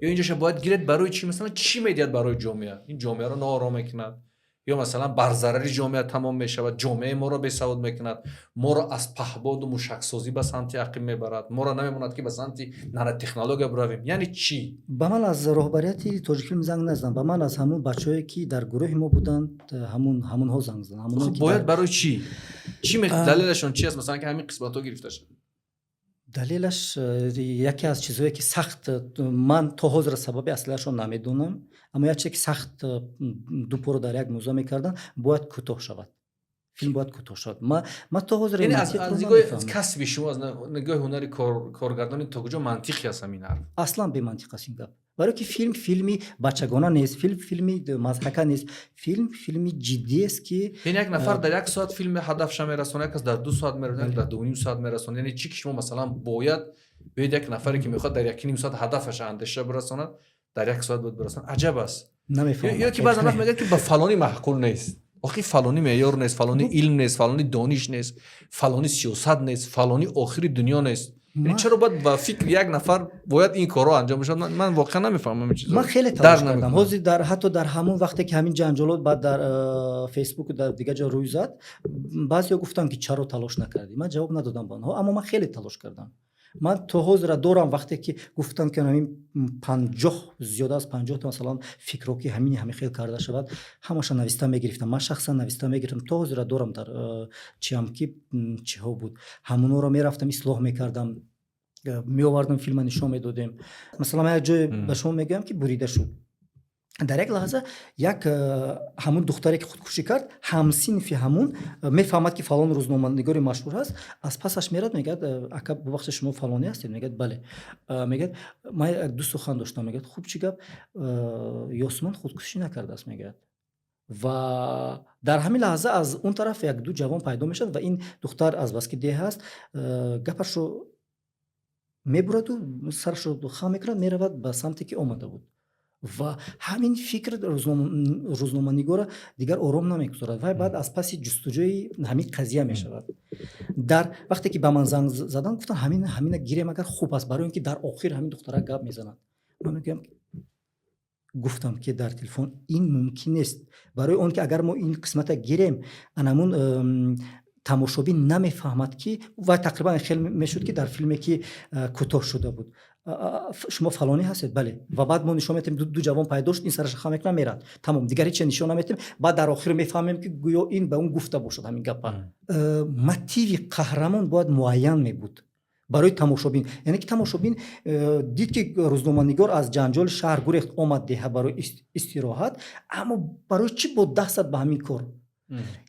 ё инҷоша бояд гиред, барои чӣ? Масалан, чӣ медиҳад барои ҷомеа? Ин ҷомеаро ноором мекунад ё, масалан, бар зарари ҷомеа тамом мешавад, ҷомеаи моро бесавод мекунад, моро аз паҳбоду мушаксозӣ ба самти ақиб мебарад, моро намемонад, ки ба самти нанотехнология биравем, яъне чӣ? Ба ман аз роҳбарияти Тоҷикфилм занг назаданд, ба ман аз ҳамун бачаҳое, ки дар гурӯҳи мо буданд, ҳамунҳо занг заданд. Бояд барои чӣ? Чӣ далелашон чи аст, масалан, ки ҳамин қисматҳо гирифта шуд? Далелаш яке аз чизҳое, ки сахт, ман то ҳозира сабаби аслиашро намедонам, аммо як чизе, ки сахт ду поро дар як мӯза мекарданд: бояд кӯтоҳ шавад, филм бояд кӯтоҳ шавад. Ма то ҳозир аз нигоҳи касби шумо, аз нигоҳи ҳунари коргардонӣ, то куҷо мантиқи аст ҳамин ҳарф? Аслан бемантиқ аст ин гап, барое ки филм филми бачагона нест, филм филми мазҳака нест, филм филми ҷиддиест, ки Яъне як нафар дар як соат филми ҳадафша мерасонад, як кас дар 2 соат мерасонад, дар 2,5 соат мерасонад. Яъне чӣ, ки шумо, масалан, бояд биёед, як нафаре, ки мехоҳад дар 1,5 соат ҳадафаша, андеша бирасонад, дар як соат бояд бирасонад? Аҷаб аст. Намефаҳмам. Ё ки баъзан вақт мегӯяд, ки ба фалонӣ маъқул нест. Охи, фалонӣ меъёр нест, фалонӣ илм нест, фалонӣ дониш нест, фалонӣ сиёсат нест, фалонӣ охири дунё нест. Яъне чаро бояд ба фикри як нафар бояд ин корҳо анҷом бишавад? Ман воқеан намефаҳмам ин чизро. Ман хеле талош кардам. Ҳозир дар ҳатто дар ҳамон вақте, ки ҳамин ҷанҷолот баъд дар Фейсбуку дар дигар ҷо рӯй зад, баъзеҳо гуфтанд, ки чаро талош накардӣ. Ман ҷавоб надодам ба онҳо, аммо ман хеле талош кардам. Ман то ҳозира дорам, вақте ки гуфтанд, ки ҳамин 50, зиёда аз 50-та, масалан, фикрҳо, ки ҳамин ҳамин хел карда шавад, ҳамаша нависта мегирифтам, ман шахсан нависта мегирифтам. То ҳозира дорам дар чиам, ки чиҳо буд, ҳамонҳоро мерафтам, ислоҳ мекардам, меовардам, филма нишон медодем. Масалан, ман як ҷое ба шумо мегӯям, ки бурида шуд. Дар як лаҳза як ҳамун духтаре, ки худкушӣ кард, ҳамсинфи ҳамун мефаҳмад, ки фалон рӯзноманигори машҳур ҳаст, аз пасаш мерад, мегӯяд: «Ака, бубахшед, шумо фалонӣ ҳастед?» Мегӯяд: «Бале». Мегӯяд: «Ман як ду сухан доштам». Мегӯяд: «Хуб, чӣ гап?» «Ёсуман худкушӣ накардааст», мегӯяд. Ва дар ҳамин лаҳза аз он тараф як ду ҷавон пайдо мешавад ва ин духтар, азбаски деҳ аст, гапашро мебураду сарашро хам мекунад, меравад ба самте, ки омада буд. Ва ҳамин фикр рӯзноманигора дигар ором намегузорад. Вай баъд аз паси ҷустуҷӯи ҳамин қазия мешавад. Дар вақте ки ба ман занг заданд, гуфтанд: ҳамин ҳамина гирем агар хуб аст, барои ин ки дар охир ҳамин духтара гап мезанад. Ман мегӯям, гуфтам, ки дар телефон ин мумкин нест, барои он ки агар мо ин қисмата гирем, анамун тамошобин намефаҳмад, ки вай тақрибан хел мешуд, ки дар филме, ки кӯтоҳ шуда буд: «Шумо фалонӣ ҳастед?» «Бале». Ва баъд мо нишон метем, ду ҷавон пайдо шуд, ин сараша хам мекунад, мерад, тамом, дигар ҳече нишон наметем. Баъд дар охир мефаҳмем, ки гӯё ин ба он гуфта бошад ҳамин гапа. Мотиви қаҳрамон бояд муайян мебуд барои тамошобин, яъне ки тамошобин дид, ки рӯзноманигор аз ҷанҷоли шаҳр гурехт, омад деҳа барои истироҳат, аммо барои чӣ бо даст зад ба ҳамин кор?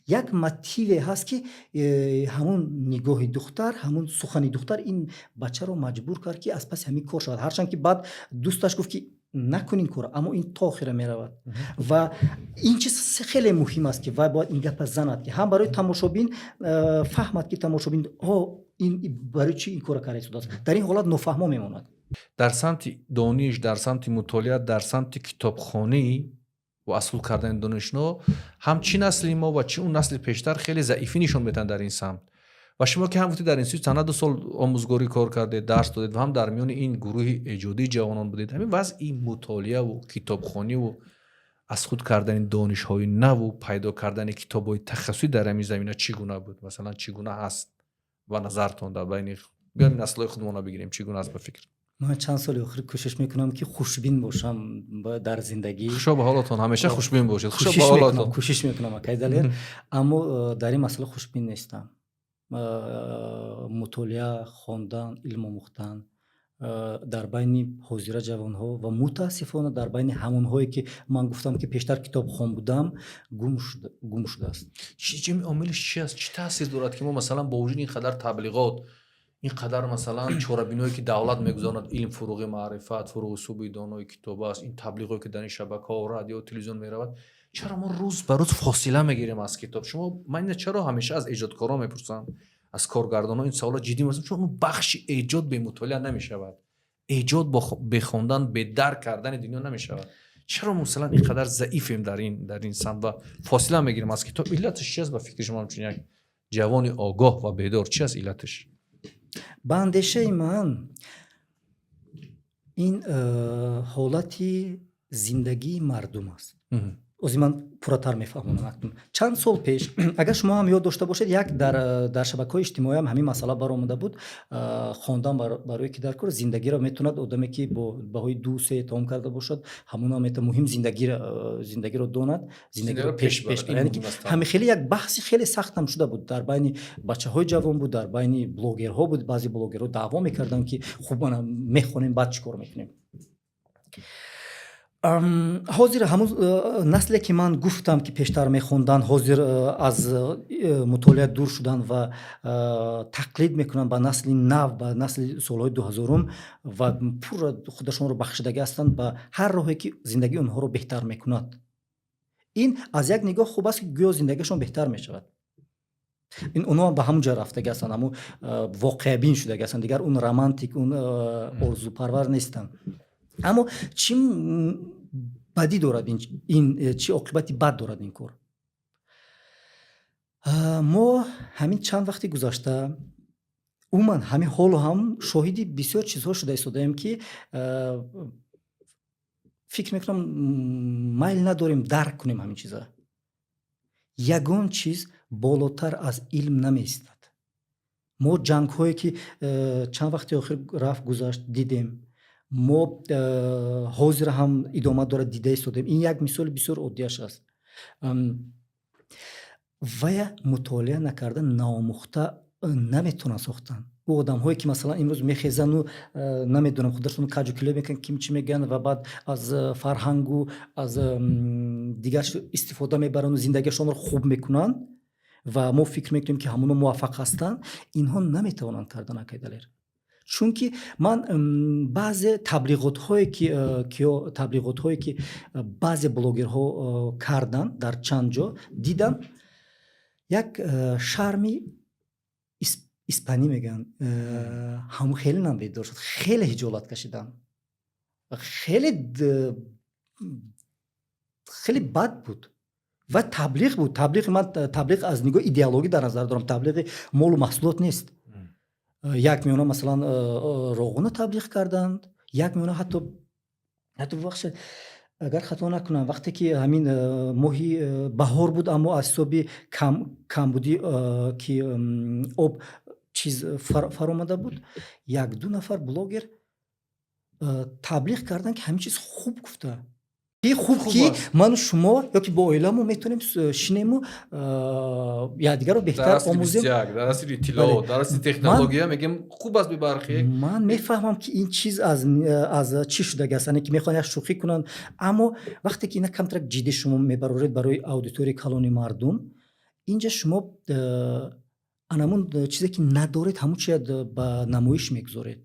Як мотиве ҳаст, ки ҳамун нигоҳи духтар, ҳамун сухани духтар ин бачаро маҷбур кард, ки аз паси ҳамин кор шавад, ҳарчанд ки баъд дӯсташ гуфт, ки накун ин корро, аммо ин то охира меравад. Ва ин чиз хеле муҳим аст, ки вай бояд ин гапа занад, ки ҳам барои тамошобин фаҳмад, ки тамошобин ин барои чӣ ин корро карда истодааст. Дар ин ҳолат нофаҳмо мемонад. Дар самти дониш, дар самти мутолиа, дар самти китобхонӣ ва аз худ кардани донишҳо ҳам чӣ насли мо ва чӣ он насли пештар хеле заифӣ нишон медиҳанд дар ин самт. Ва шумо, ки ҳам гуфтед, дар институти санъат 2 сол омӯзгорӣ кор кардед, дарс додед ва ҳам дар миёни ин гурӯҳи эҷодии ҷавонон будед, ҳамин вазъи мутолиаву китобхониву аз худ кардани донишҳои наву пайдо кардани китобҳои тахассусӣ дар ҳамин замина чӣ гуна буд, масалан, чӣ гуна ҳаст ба назартон дар байни Биёем, наслҳои худмонро бигирем. Чӣ гуна аст, ба фикр? Ман чанд соли охир кӯшиш мекунам, ки хушбин бошам дар зиндагӣ. Хушо ба ҳолатон, ҳамеша хушбин бошед, хушо ба Кӯшиш мекунам. ҳолатон. Кӯшиш мекунам, акай Далер, аммо дар ин масъала хушбин нестам. Мутолиа, хондан, илм омӯхтан дар байни ҳозира ҷавонҳо ва мутаассифона дар байни ҳамонҳое, ки ман гуфтам, ки пештар китобхон будам, гум шудааст. Чӣ омилиш чи аст? Чӣ таъсир дорад, ки мо, масалан, бо вуҷуди ин қадар таблиғот, ин қадар, масалан, чорабиное, ки давлат мегузаронад, илм фуруғи маърифат, фуруғи субҳи донои китоб аст, ин таблиғое, ки дар ин шабакаҳо, радио, телевизион меравад, чаро мо рӯз ба рӯз фосила мегирем аз китоб? Шумо, ман ина чаро ҳамеша аз эҷодкорон мепурсам, аз коргардонҳо ин саволот ҷиддӣ мепурсам? Чун он бахши эҷод бемутолиа намешавад, эҷод бе хондан, бе дарк кардани дунё намешавад. Чаро, масалан, ин қадар заифем дар ин самт ва фосила мегирем аз китоб? Иллаташ чи аст, ба фикри шумо, ҳамчун як ҷавони огоҳ ва бедор, чи аст иллаташ? Ба андешаи ман, ин ҳолати зиндагии мардум аст. Ози ман пурратар мефаҳмонам. Акнун, чанд сол пеш, агар шумо ҳам ёд дошта бошед, як дар шабакаҳои иҷтимоиам ҳамин масъала баромада буд. Хондан барои ки дар кор зиндагиро метавонад одаме, ки бо баҳои ду се тамом карда бошад, ҳамона мета, муҳим зиндагиро донад, зиндагиро пеш. Яъне ки ҳамин хеле як баҳси хеле сахтам шуда буд, дар байни бачаҳои ҷавон буд, дар байни блогерҳо буд. Баъзе блогерҳо даъво мекарданд, ки хуб, мана мехонем, баъд чӣ кор мекунем? Ҳозир ҳамун насле, ки ман гуфтам, ки пештар мехонданд, ҳозир аз мутолиа дур шуданд ва тақлид мекунанд ба насли нав, ба насли солҳои 2000-ум, ва пурра худашонро бахшидагӣ ҳастанд ба ҳар роҳе, ки зиндагии онҳоро беҳтар мекунад. Ин аз як нигоҳ хуб аст, ки гӯё зиндагиашон беҳтар мешавад. Ин онҳо ба ҳамун ҷо рафтагӣ ҳастанд, ҳамун воқеабин шудагӣ ҳастанд, дигар он романтик, он орзупарвар нестанд. Аммо чӣ бадӣ дорад ин, чӣ оқибати бад дорад ин кор? Мо ҳамин чанд вақти гузашта, умуман ҳамин ҳоло ҳам шоҳиди бисёр чизҳо шуда истодаем, ки фикр мекунам, майл надорем дарк кунем ҳамин чиза. Ягон чиз болотар аз илм намеистад. Мо ҷангҳое, ки чанд вақти охир рафт, гузашт, дидем, мо ҳозир ҳам идома дорад, дида истодаем. Ин як мисоли бисёр оддиаш аст. Вая мутолиа накарда, наомӯхта наметавонанд сохтан. Ӯ одамҳое, ки, масалан, имрӯз мехезану намедонам, худашон каҷу кило мекунанд, ким чӣ мегӯянд, ва баъд аз фарҳангу аз дигар истифода мебаранду зиндагиашонро хуб мекунанд, ва мо фикр мекунем, ки ҳамоно муваффақ ҳастанд, инҳо наметавонанд кардан, акай Далер. Чунки ман баъзе таблиғотҳое ки таблиғотҳое, ки баъзе блогерҳо карданд, дар чанд ҷо дидам, як шарми испанӣ мегӯянд, ҳамун хеле нам бедор шуд, хеле ҳиҷолат кашидам, хеле хеле бад буд ва таблиғ буд. Таблиғи ман, таблиғ аз нигоҳи идеологӣ дар назар дорам, таблиғи молу маҳсулот нест. Як миёна, масалан, роғуна таблиғ карданд, як миёна ҳатто, бубахшед, агар хато накунам, вақте ки ҳамин моҳи баҳор буд, аммо аз ҳисоби камбудӣ, ки об чиз фаромада буд, як-ду нафар блогер таблиғ карданд, ки ҳамин чиз хуб гуфта, хуб, ки ману шумо ёки бо оиламо метавонем шинему якдигарро беҳтар омӯзем. Дар асри иттилоот, дар асри технология мегем, хуб аст бебарқӣ. Ман мефаҳмам, ки ин чиз аз чӣ шудаги аст, ки мехоҳанд як шӯхӣ кунанд, аммо вақте ки ина камтарак ҷиддӣ шумо мебароред барои аудиторияи калони мардум, инҷа шумо анамун чизе, ки надоред, ҳамун чиз ба намоиш мегузоред.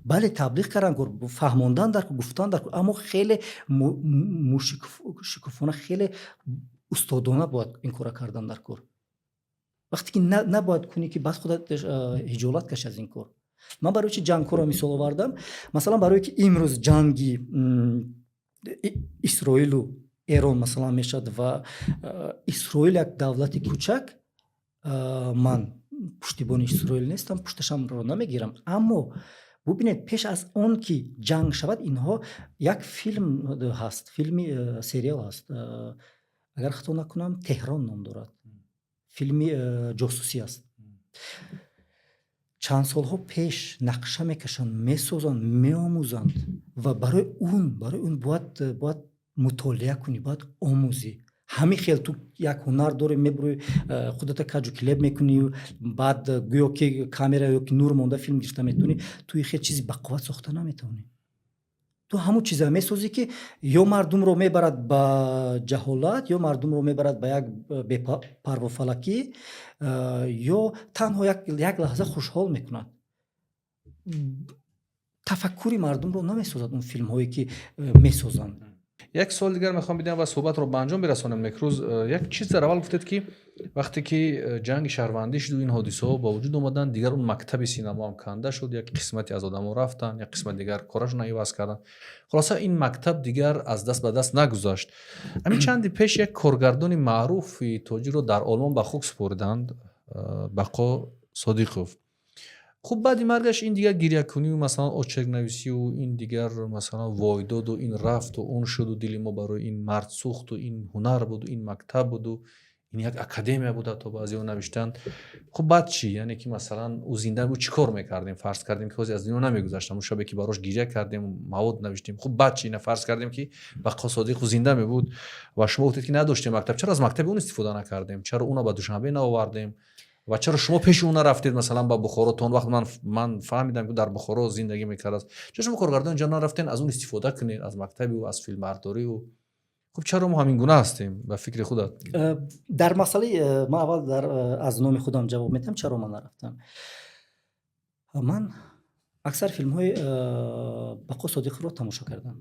Бале, таблиғ кардан, фаҳмондан дар, гуфтан дар, аммо хеле мушикофона, хеле устодона бояд ин кора кардан дар кор. Вақте ки набояд кунӣ, ки баъд худат ҳиҷолат кашӣ аз ин кор. Ман барои чи ҷангҳоро мисол овардам? Масалан, барое ки имрӯз ҷанги Исроилу Эрон, масалан, мешавад ва Исроил як давлати кӯчак, ман пуштибони Исроил нестам, пушташамро намегирам, аммо бубинед, пеш аз он ки ҷанг шавад, инҳо як филм ҳаст, филми сериал ҳаст, агар хато накунам, «Теҳрон» ном дорад, филми ҷосусӣ аст. Чанд солҳо пеш нақша мекашанд, месозанд, меомӯзанд ва барои он бояд мутолиа кунӣ, бояд омӯзӣ. Ҳамин хел ту як ҳунар дорӣ, мебурӣ, худата каҷу килеб мекунӣ, баъд гӯё ки камера ё ки нур монда филм гирифта метавонӣ. Ту хел чизи бақувват сохта наметавонӣ. Ту ҳамун чиза месозӣ, ки ё мардумро мебарад ба ҷаҳолат, ё мардумро мебарад ба як бепарвофалакӣ, ё танҳо як лаҳза хушҳол мекунад. Тафаккури мардумро намесозад он филмҳое, ки месозанд. Як суол дигар мехоҳам бидиҳам ва суҳбатро ба анҷом бирасонем. Некрӯз, як чиз дар аввал гуфтед, ки вақте ки ҷанги шаҳрвандӣ шуду ин ҳодисаҳо ба вуҷуд омаданд, дигар он мактаби синамо ҳам канда шуд, як қисмате аз одамо рафтанд, як қисмати дигар корашонро иваз карданд, хулоса, ин мактаб дигар аз даст ба даст нагузашт. Ҳамин чанде пеш як коргардони маъруфи тоҷикро дар Олмон ба хок супориданд, Бақо Содиқов. Хуб, баъди маргаш ин дигар гирякунию, масалан, очеркнависию ин дигар, масалан, войдоду ин рафту он шуду дили мо барои ин мард сӯхту ин ҳунар буду ин мактаб буду ин як академия буд, ҳатто баъзеҳо навиштанд. Хуб, баъд чӣ? Яъне ки, масалан, ӯ зинда буд, чӣ кор мекардем? Фарз кардем, ки ҳозир аз дунё намегузашт, ҳамун шабе ки барош гиря кардем, мавод навиштем. Хуб, баъд чӣ? Ина фарз кардем, ки Бақо Содиқов зинда мебуд ва шумо гуфтед, ки надоштем мактаб. Чаро аз мактаби он истифода накардем? Чаро уна ба Душанбе наовардем ва чаро шумо пеши ӯ нарафтед, масалан, ба Бухоро? То он вақт ман фаҳмидам, ки дар Бухоро зиндагӣ мекардааст. Чаро шумо коргардон инҷо нарафтен, аз он истифода кунед, аз мактаби ӯ, аз филмбардорӣ ӯ? Хуб, чаро мо ҳамин гуна ҳастем, ба фикри худат? Дар масъалаи ман аввал аз номи худам ҷавоб медиҳам, чаро ман нарафтам. Ман аксар филмҳои Бақо Содиқовро тамошо кардам.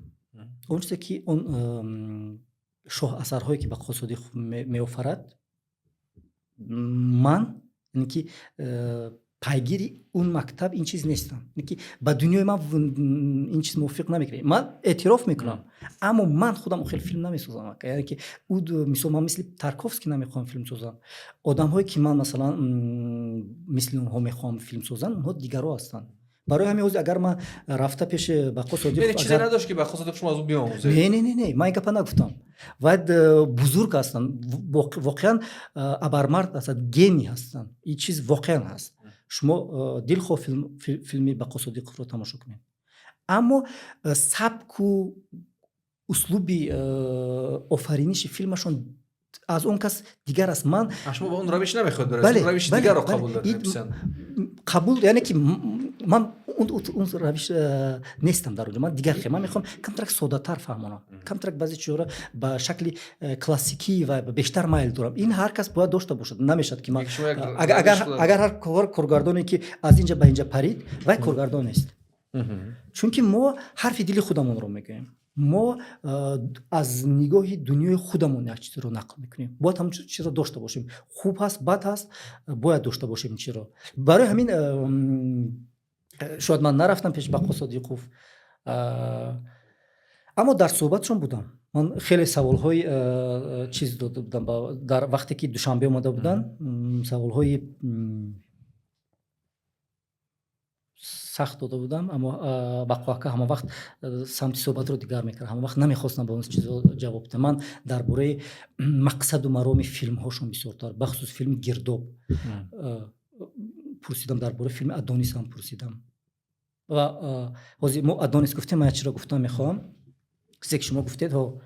Он чизе, ки он шоҳасарҳое, ки Бақо Содиқов меофарад, ман яъне ки пайгири он мактаб, ин чиз нестам, яъне ки ба дунёи ман ин чиз мувофиқ намекунад. Ман эътироф мекунам, аммо ман худам хеле филм намесозам. Яъне ки ӯ, мисол, ман мисли Тарковский намехоҳам филм созам. Одамҳое, ки ман, масалан, мисли онҳо мехоҳам филм созам, онҳо дигарро ҳастанд. Барои ҳамин ҳозир агар ман рафта пеши Бақо Содиқов, чизе надошт, ки Бақо Содиқов шумо аз ӯ биомӯзед? Не, не, не, не, ман ин гапа нагуфтам. Вай бузург ҳастанд, воқеан абармард ҳастанд, гений ҳастанд, ин чиз воқеан ҳаст. Шумо дилхоҳ филми Бақо Содиқовро тамошо кунед, аммо сабку услуби офариниши филмашон аз он кас дигар аст. Ман Шумо ба он равиш намехоҳед баред, равиши дигарро қабул доред? Қабул, яъне ки ман он равиш нестам дар онҷо. Ман дигар хел, ман мехоҳам камтарак соддатар фаҳмонам, камтарак баъзе чизҳоро ба шакли классикӣ ва бештар майл дорам. Ин ҳар кас бояд дошта бошад. Намешавад, ки ман агар ҳар коргардоне, ки аз инҷа ба инҷа парид, вай коргардон нест, чунки мо ҳарфи дили худамонро мегӯем, мо аз нигоҳи дунёи худамон як чизро нақл мекунем. Бояд ҳамон чизро дошта бошем. Хуб ҳаст, бад ҳаст, бояд дошта бошем ин чизро. Барои ҳамин шояд ман нарафтам пеши Бақо Содиқов, аммо дар суҳбатшон будам. Ман хеле саволҳои чиз дода будам дар вақте ки Душанбе омада буданд, саволҳои сахт дода будам, аммо Бақо ака ҳама вақт самти суҳбатро дигар мекард. Ҳама вақт намехостам ба он чизо ҷавоб диҳам. Ман дар бораи мақсаду мароми филмҳошон бисёртар, бахусус филми «Гирдоб» пурсидам, дар бораи филми «Адонис» ҳам пурсидам. Ва ҳозир мо «Адонис» гуфтем, ман як чиро гуфтан мехоҳам. Чизе, ки шумо гуфтед, ҳо,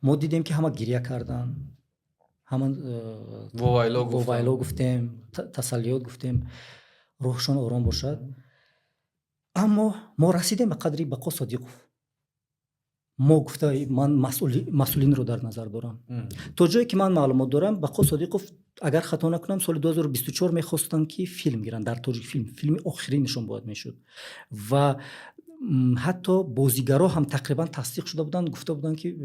мо дидем, ки ҳама гиря карданд, ҳама вовайло гуфтем, тасаллиёт гуфтем, рӯҳшон ором бошад. Аммо мо расидем ба қадри Бақо Содиқов. Мо гуфта, ман масъулинро дар назар дорам. То ҷое ки ман маълумот дорам, Бақо Содиқов, агар хато накунам, соли 2024 мехостанд, ки филм гиранд дар Тоҷикфилм. Филми охиринашон бояд мешуд ва ҳатто бозигаро ҳам тақрибан тасдиқ шуда буданд. Гуфта буданд, ки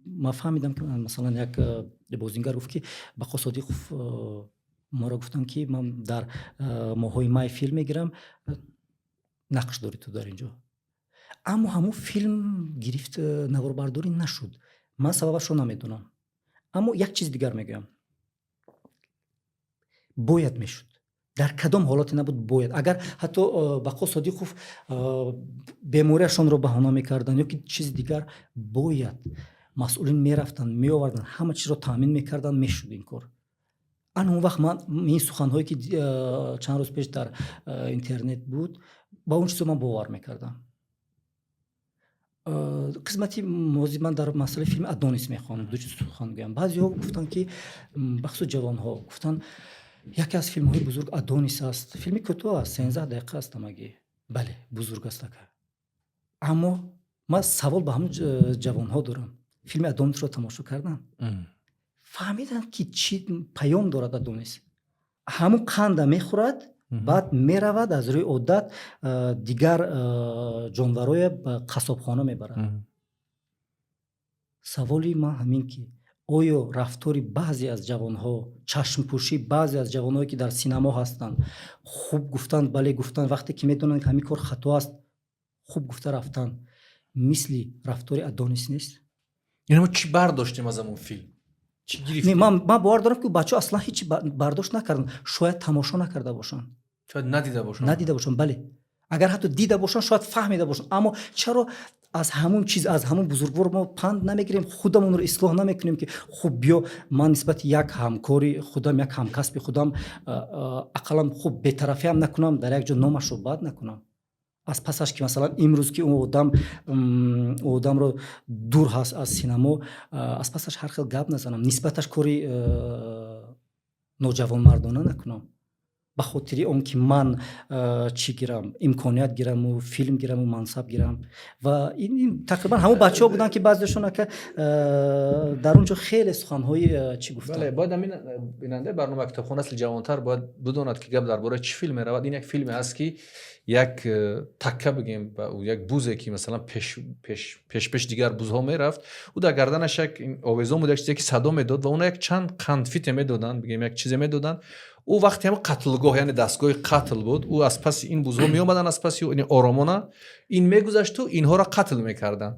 ман фаҳмидам, ки масалан, як бозингар гуфт, ки Бақо Содиқов моро гуфтанд, ки ман дар моҳҳои май филм мегирам, нақш дорӣ ту дар ин ҷо. Аммо ҳамун филм гирифт, наворбардорӣ нашуд. Ман сабабашро намедонам, аммо як чиз дигар мегӯям: бояд мешуд, дар кадом ҳолате набуд, бояд. Агар ҳатто Бақо Содиқов бемориашонро баҳона мекарданд ё ки чизи дигар, бояд масъулин мерафтанд, меоварданд, ҳама чизро таъмин мекарданд, мешуд ин кор. Ан он вақт ман ин суханҳое, ки чанд рӯз пеш дар интернет буд, ба он чизо ман бовар мекардам. Қисмати мози ман дар масъалаи филми «Адонис» мехоҳам ду чиз сухан гӯям. Баъзеҳо гуфтанд, ки бахусус ҷавонҳо гуфтанд, яке аз филмҳои бузург «Адонис» аст. Филми кӯтоҳ аст, 13 дақиқа аст ҳамагӣ. Бале, бузург аст, ака, аммо ман савол ба ҳамон ҷавонҳо дорам: филми «Адонисро» тамошо карданд, фаҳмиданд, ки чӣ паём дорад «Адонис»? Ҳамун қанда мехӯрад, баъд меравад, аз рӯи одат дигар ҷонварое ба қассобхона мебарад. Саволи ман ҳамин, ки оё рафтори баъзе аз ҷавонҳо, чашмпӯшии баъзе аз ҷавонҳое, ки дар синамо ҳастанд, хуб гуфтанд, бале гуфтанд, вақте ки медонанд, ки ҳамин кор хато аст, хуб гуфта рафтанд, мисли рафтори Адонис нест? Яъне мо чӣ бардоштем аз ҳамон филм, чӣ гирифтем? Ман бовар дорам, ки бачаҳо аслан ҳеҷ бардошт накарданд. Шояд тамошо накарда бошанд. Шояд надида бошанд. Надида бошанд, бале. Агар ҳатто дида бошанд, шояд фаҳмида бошанд. Аммо чаро аз ҳамун чиз, аз ҳамун бузургвор мо панд намегирем, худамонро ислоҳ намекунем, ки хуб, биё, ман нисбати як ҳамкори худам, як ҳамкасби худам ақаллан хуб бетарафиам накунам, дар як ҷо номашро бад накунам, аз пасаш, ки масалан имрӯз ки ӯ одамро дур ҳаст аз синамо, аз пасаш ҳар хел гап назанам, нисбаташ кори ноҷавонмардона накунам, ба хотири он ки ман чӣ гирам, имконият гираму филм гираму мансаб гирам. Ва ин тақрибан ҳамон бачаҳо буданд, ки баъзеашон, ака, дар он ҷо хеле суханҳои чӣ гуфтанд. Бояд ҳамин бинандаи барномаи «Китобхона» асли ҷавонтар бояд бидонад, ки гап дар бораи чӣ филм меравад. Ин як филме аст, ки як такка бигем, як бузе, ки масалан пеш дигар бузҳо мерафт, ӯ дар гарданаш як овезон буд, як чизе, ки садо медод, ва уна як чанд қандфите медоданд, бигем, як чизе медоданд. Ӯ вақте ҳам қатлгоҳ, яъне дастгоҳи қатл буд, ӯ аз паси ин бузҳо меомаданд, аз паси оромона ин мегузашту инҳоро қатл мекарданд,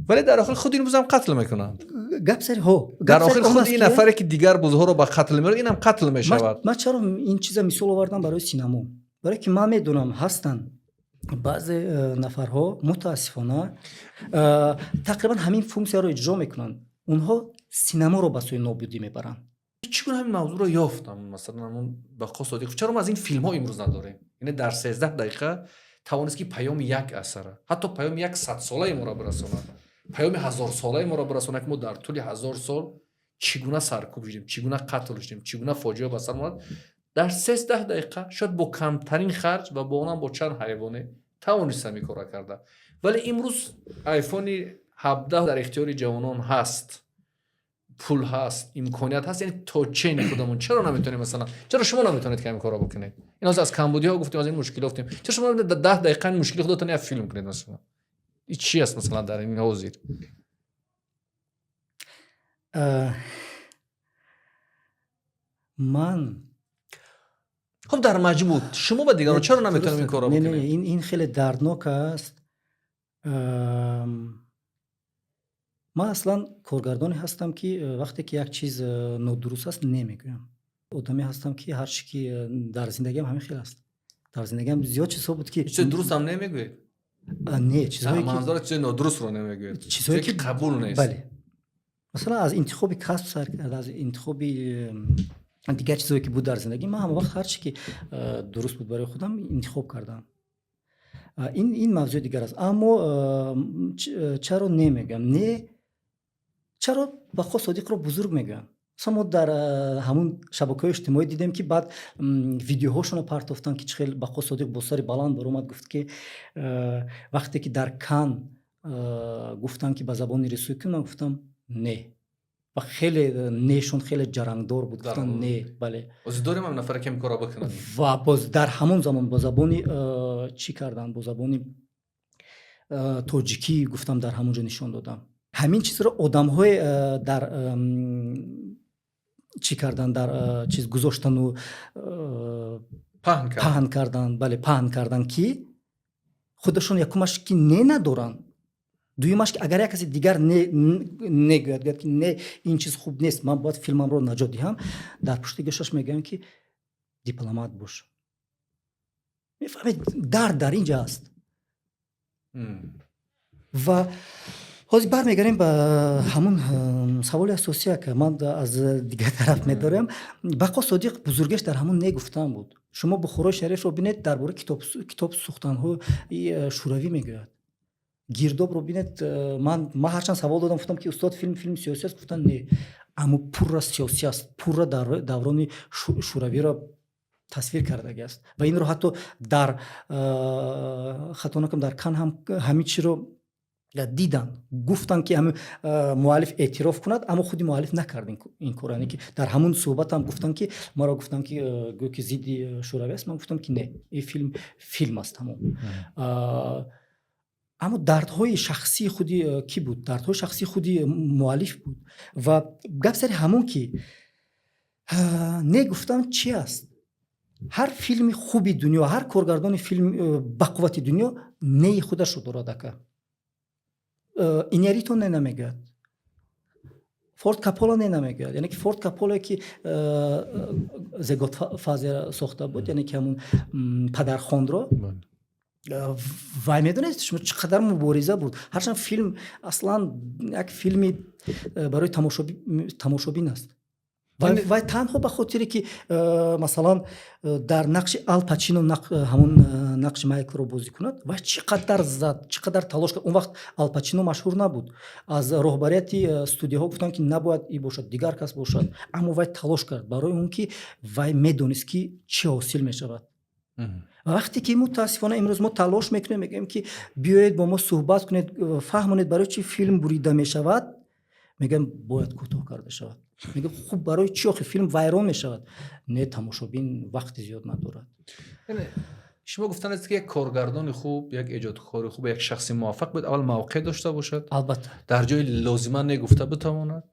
вале дар охир худи ин бузам қатл мекунанд. Гап сари ҳо. Дар охир худи ин нафаре, ки дигар бузҳоро ба қатл меорад, инам қатл мешавад. Ман чаро ин чиза мисол овардам барои синамо? Барое ки ман медонам, ҳастанд баъзе нафарҳо, мутаассифона, тақрибан ҳамин функсияро иҷро мекунанд. Онҳо синаморо ба сӯи нобудӣ мебаранд. Чӣ гуна ҳамин мавзӯъро ёфтам, масалан, ҳамон Бақо Содиқов? Чаро мо аз ин филмҳо имрӯз надорем? Яъне дар 13 дақиқа тавонист, ки паёми як асара, ҳатто паёми як садсолаи моро бирасонад, паёми ҳазорсолаи моро бирасонад, ки мо дар тӯли 1000 сол чӣ гуна саркӯб шудем, чӣ гуна қатл шудем, чӣ гуна фоҷиа ба сар омад. Дар 13 дақиқа, шояд бо камтарин харҷ ва бо онам бо чанд ҳайвоне тавонист ҳамин корро карда. Вале имрӯз Айфони 17 дар ихтиёри ҷавонон ҳаст, пул ҳаст, имконият ҳаст. Яъне то чени худамон чаро наметавонем? Масалан, чаро шумо наметавонед, ки ҳамин корро бикунед? Ин ҳозир аз камбудиҳо гуфтем, аз ин мушкилҳо гуфтем. Чаро шумо наметавонед дар 10 дақиқа ин мушкили худатон як филм кунед? Масалан, ин чи аст, масалан, дар ин ҳозир? Ман Хуб, дар маҷмӯъ шумо ба дигарон чаро наметавонем ин корро Не, не. бикунед? Ин хеле дарднок аст. Ман аслан коргардоне ҳастам, ки вақте ки як чиз нодуруст аст, не мегӯям. Одаме ҳастам, ки ҳар чи ки дар зиндагиам ҳамин хел аст. Дар зиндагиам зиёд чизҳо буд, ки Чизи дурустам намегӯед? Не, чизҳое ки Манзура чизи нодурустро намегӯед. Чизҳое ки қабул нест. Бале, масалан, аз интихоби касб сар карда, аз интихоби дигар чизҳое, ки буд дар зиндагӣ, ман ҳама вақт ҳар чи ки дуруст буд барои худам, интихоб кардам. Ин мавзӯи дигар аст. Аммо чаро не мегӯям? Не, чаро Бақо Содиқро бузург мегӯям? Масалан, мо дар ҳамун шабакаҳои иҷтимоӣ дидем, ки баъд видеоҳошонро партофтанд, ки чӣ хел Бақо Содиқ бо сари баланд баромад, гуфт, ки вақте ки дар Кан гуфтанд, ки ба забони русӣ кун, ман гуфтам не, ва хеле нешон хеле ҷарангдор буд, гуфтанд не, бале. Ҳозир дорем ҳам нафаре, ки ҳамин корро бикунад? Ва боз дар ҳамон замон бо забони чӣ карданд, бо забони тоҷикӣ гуфтам, дар ҳамон ҷо нишон додам. Ҳамин чизро одамҳое дар чӣ кардан, дар чиз гузоштану паҳн кард. Паҳн кардан, бале, паҳн кардан, ки худашон якумаш ки не надоранд, дуюмаш ки агар як каси дигар не негӯяд, гӯяд, ки не, ин чиз хуб нест, ман бояд филмамро наҷот диҳам, дар пушти гӯшаш мегӯям, ки дипломат бош. Мефаҳмед, дард дар ин ҷа аст. Ва Ҳозир бармегарем ба ҳамун саволи асосия, ки ман аз дигар тараф медорам. Бақо Содиқ бузургаш дар ҳамун не гуфтан буд. Шумо Бухорои шарифро бинед, дар бораи китоб сӯхтанҳои Шӯравӣ мегӯяд. Гирдобро бинед. Ман ҳарчанд савол додам, гуфтам, ки устод, филм филми сиёсӣ аст, гуфтанд, не, аммо пурра сиёсӣ аст, пурра дар даврони Шӯравиро тасвир кардагӣ аст. Ва инро ҳатто дар, хато накунам, дар Кан ҳам ҳамин чиро диданд, гуфтанд, ки ҳамин муаллиф эътироф кунад, аммо худи муаллиф накард ин кор. Яъне ки дар ҳамун суҳбатам гуфтанд, ки маро гуфтанд, ки гӯё ки зидди Шӯравӣ аст. Ман гуфтам, ки не, ин филм филм аст, тамом. Аммо дардҳои шахсии худи кӣ буд? Дардҳои шахсии худи муаллиф буд. Ва гап сари ҳамон, ки не гуфтан чи аст. Ҳар филми хуби дунё, ҳар коргардони филм бақуввати дунё неи худашро дорад, ака. Иньярриту не намегӯяд, Форд Коппола не намегӯяд. Яъне ки Форд Коппола, ки The Godfather сохта буд, яъне ки ҳамун Падархондро, вай медонед шумо, чӣ қадар мубориза буд? Ҳарчанд филм аслан як филми барои тамошобин аст, вай танҳо ба хотире ки масалан, дар нақши Ал Пачино ҳамун нақши Майклро бозӣ кунад, вай чӣ қадар зад, чӣ қадар талош кард. Он вақт Ал Пачино машҳур набуд. Аз роҳбарияти студияҳо гуфтанд, ки набояд и бошад, дигар кас бошад, аммо вай талош кард барои он ки вай медонист, ки чӣ ҳосил мешавад. Ва вақте ки мутаассифона имрӯз мо талош мекунем, мегӯем, ки биёед, бо мо суҳбат кунед, фаҳмонед, барои чӣ филм бурида мешавад, мегӯям, бояд кӯтоҳ карда шавад. Мегӯям, хуб, барои чӣ охи филм вайрон мешавад? Не, тамошобин вақти зиёд надорад. Шумо гуфтанест, ки як коргардони хуб, як эҷодкори хуб, як шахси муваффақ бояд аввал мавқеъ дошта бошад, дар ҷои лозима не гуфта битавонад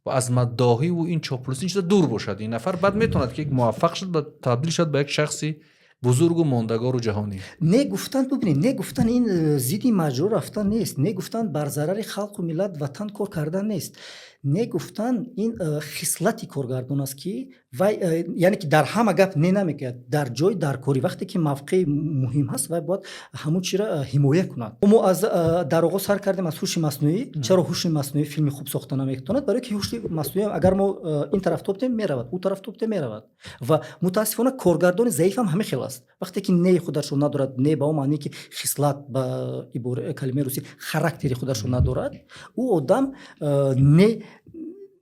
ва аз маддоҳиву ин чоплусӣ, ин чиза дур бошад ин нафар. Баъд метавонад, ки як муваффақ шуд ва табдил шавад ба як шахси бузургу мондагору ҷаҳонӣ. Не гуфтан, бубинед, не гуфтан ин зидди маҷро рафтан нест, не гуфтан бар зарари халқу миллат, ватан кор кардан нест. Не гуфтан ин хислати коргардон аст, ки вай яъне ки дар ҳама гап не намегӯяд. Дар ҷои даркорӣ, вақте ки мавқеи муҳим ҳаст, вай бояд ҳамун чиро ҳимоя кунад. Мо аз дар оғоз сар кардем аз ҳуши маснуӣ. Чаро ҳуши маснуӣ филми хуб сохта наметавонад? Барое ки ҳуши маснуӣ, агар мо ин тараф топтем, меравад, ӯ тараф топтем, меравад. Ва мутаассифона коргардони заифам ҳамин хел аст. Вақте ки неи худашро надорад, не ба он маъне ки хислат, ба калимаи русӣ характери худашро надорад, ӯ одам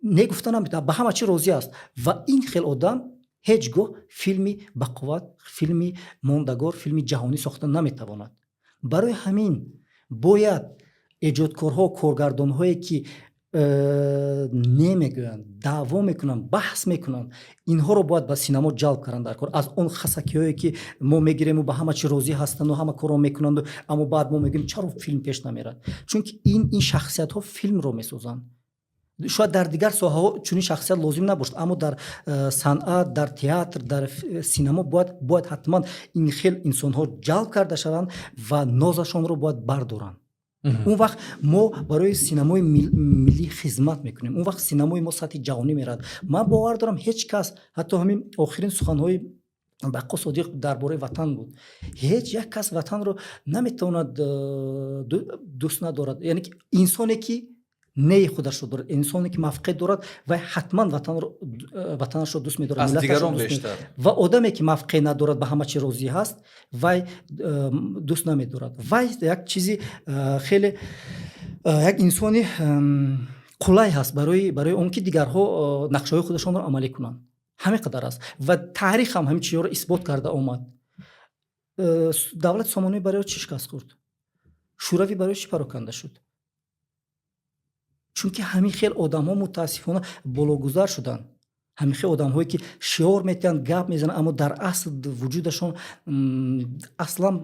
не гуфта наметавонад, ба ҳама чӣ розӣ аст. Ва ин хел одам ҳеҷ гоҳ филми бақувват, филми мондагор, филми ҷаҳонӣ сохта наметавонад. Барои ҳамин бояд эҷодкорҳо, коргардонҳое, ки не мегӯянд, даъво мекунанд, баҳс мекунанд, инҳоро бояд ба синамо ҷалб кардан дар кор. Аз он хасакиҳое, ки мо мегирему ба ҳама чӣ розӣ ҳастанду ҳама корро мекунанду, аммо баъд мо мегӯем, чаро филм пеш намерад? Чунки ин шахсиятҳо филмро месозанд. Шояд дар дигар соҳаҳо чунин шахсият лозим набошад, аммо дар санъат, дар театр, дар синамо бояд ҳатман ин хел инсонҳо ҷалб карда шаванд ва нозашонро бояд бардоранд. Он вақт мо барои синамои миллӣ хизмат мекунем, он вақт синамои мо сатҳи ҷаҳонӣ меравад. Ман бовар дорам, ҳеҷ кас, ҳатто ҳамин охирин суханҳои Бақо Содиқ дар бораи ватан буд, ҳеҷ як кас ватанро наметавонад дӯст надорад. Яъне ки инсоне, ки неи худашро дорад, инсоне, ки мавқеъ дорад, вай ҳатман ватанашро дӯст медорад. Аз дигарон бештар. Ва одаме, ки мавқеъ надорад, ба ҳама чи розӣ ҳаст, вай дӯст намедорад. Вай як чизи хеле як инсони қулай ҳаст барои он ки дигарҳо нақшаҳои худашонро амалӣ кунанд. Ҳамин қадар аст. Ва таърих ҳам ҳамин чизҳоро исбот карда омад. Давлати Сомонӣ барои чӣ шикаст хӯрд? Шӯравӣ барои чӣ пароканда шуд? Чунки ҳамин хел одамҳо мутаассифона бологузар шуданд. Ҳамин хел одамҳое, ки шиор метиҳанд, гап мезананд, аммо дар асл вуҷудашон аслан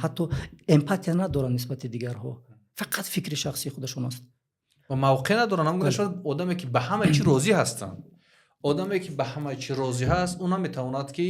ҳатто эмпатия надоранд нисбати дигарҳо, фақат фикри шахсии худашон аст. Ва мавқеъ надоранд. Ҳамгуна шояд одаме, ки ба ҳама чӣ розӣ ҳастанд, одаме, ки ба ҳама чӣ розӣ ҳаст, ӯ наметавонад, ки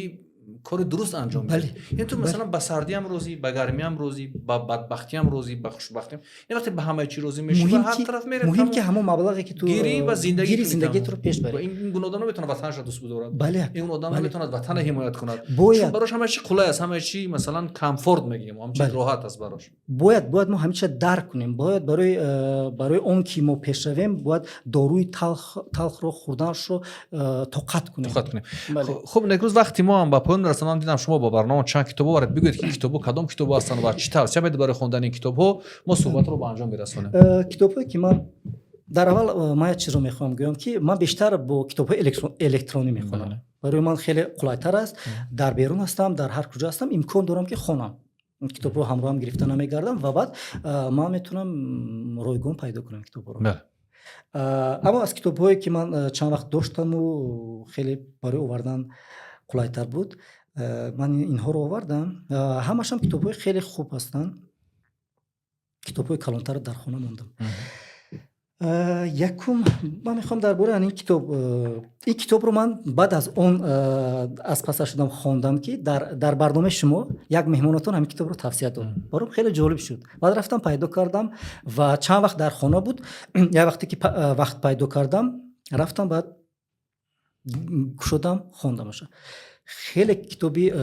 Кори дуруст анҷом Бале. медиҳӣ. Яъне ту, масалан, ба сардиам розӣ, ба гармиам розӣ, ба бадбахтиам розӣ, ба хушбахтиам. Яъне вақте ба ҳамаи чӣ розӣ мешавӣ, ба Муҳим ҳар ки тараф мере. Муҳим ки ҳамон маблағе ки ту гирӣ ва зиндагӣ гири, кунӣ. Зиндагиатро пеш Ва барӣ. ин гуна одам наметавонад ватанашро дӯст бидорад. Бале. Ин гуна одам наметавонад ватана ҳимоят кунад, Бояд чун барош ҳамаи чӣ қулай аст, ҳамаи чӣ, масалан, комфорт мегӯем, ҳамаи чӣ роҳат аст барош. Бояд мо ҳамеша дарк кунем, бояд барои он ки мо пешравем, бояд доруи талхро хӯрданашро тоқат кунем. Тоқат кунем. Бале. Хуб, Некрӯз, вақти мо ҳам ба поён мерасад. Ман дидам, шумо ба барнома чанд китоб оваред. Бигӯед, ки китобҳо кадом китобҳо ҳастанд ва чӣ тавсия медиҳед барои хондани ин китобҳо. Мо суҳбатро ба анҷом мерасонем. Китобҳое ки ман дар аввал, ман як чизро мехоҳам гӯям, ки ман бештар бо китобҳои электронӣ мехонам. Барои ман хеле қулайтар аст. Дар берун ҳастам, дар ҳар куҷо ҳастам, имкон дорам, ки хонам. Китобҳо ҳамроҳам гирифта намегардам ва баъд ман метавонам ройгон пайдо кунам китобҳоро. Аммо аз китобҳое ки ман чанд вақт доштаму хеле барои овардан қулайтар буд, ман инҳоро овардам. Ҳамашам китобҳои хеле хуб ҳастанд. Китобҳои калонтарро дар хона мондам. Якум, ман мехоҳам дар бораи ин китоб. Ин китобро ман баъд аз он аз пасаш шудам хондам, ки дар барномаи шумо як меҳмонатон ҳамин китобро тавсия дод. Баром хеле ҷолиб шуд. Баъд рафтам, пайдо кардам ва чанд вақт дар хона буд. Як вақте ки вақт пайдо кардам, рафтам, баъд кушодам, хондамаша. Хеле китоби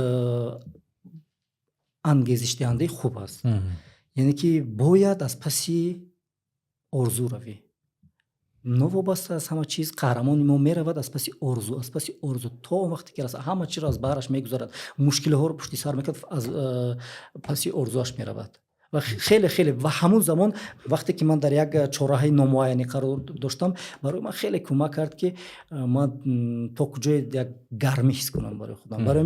ангезишдиҳандаи хуб аст. Яъне ки бояд аз паси орзу равӣ, новобаста аз ҳама чиз. Қаҳрамони мо меравад аз паси орзу, аз паси орзу то он вақте ки ҳама чиро аз баҳраш мегузарад, мушкилиҳоро пушти сар мекунад, аз паси орзуаш меравад. Ва хеле, хеле, ва ҳамун замон, вақте ки ман дар як чораҳаи номуайянӣ қарор доштам, барои ман хеле кӯмак кард, ки ман то куҷое як гармӣ ҳис кунам барои худам. Барои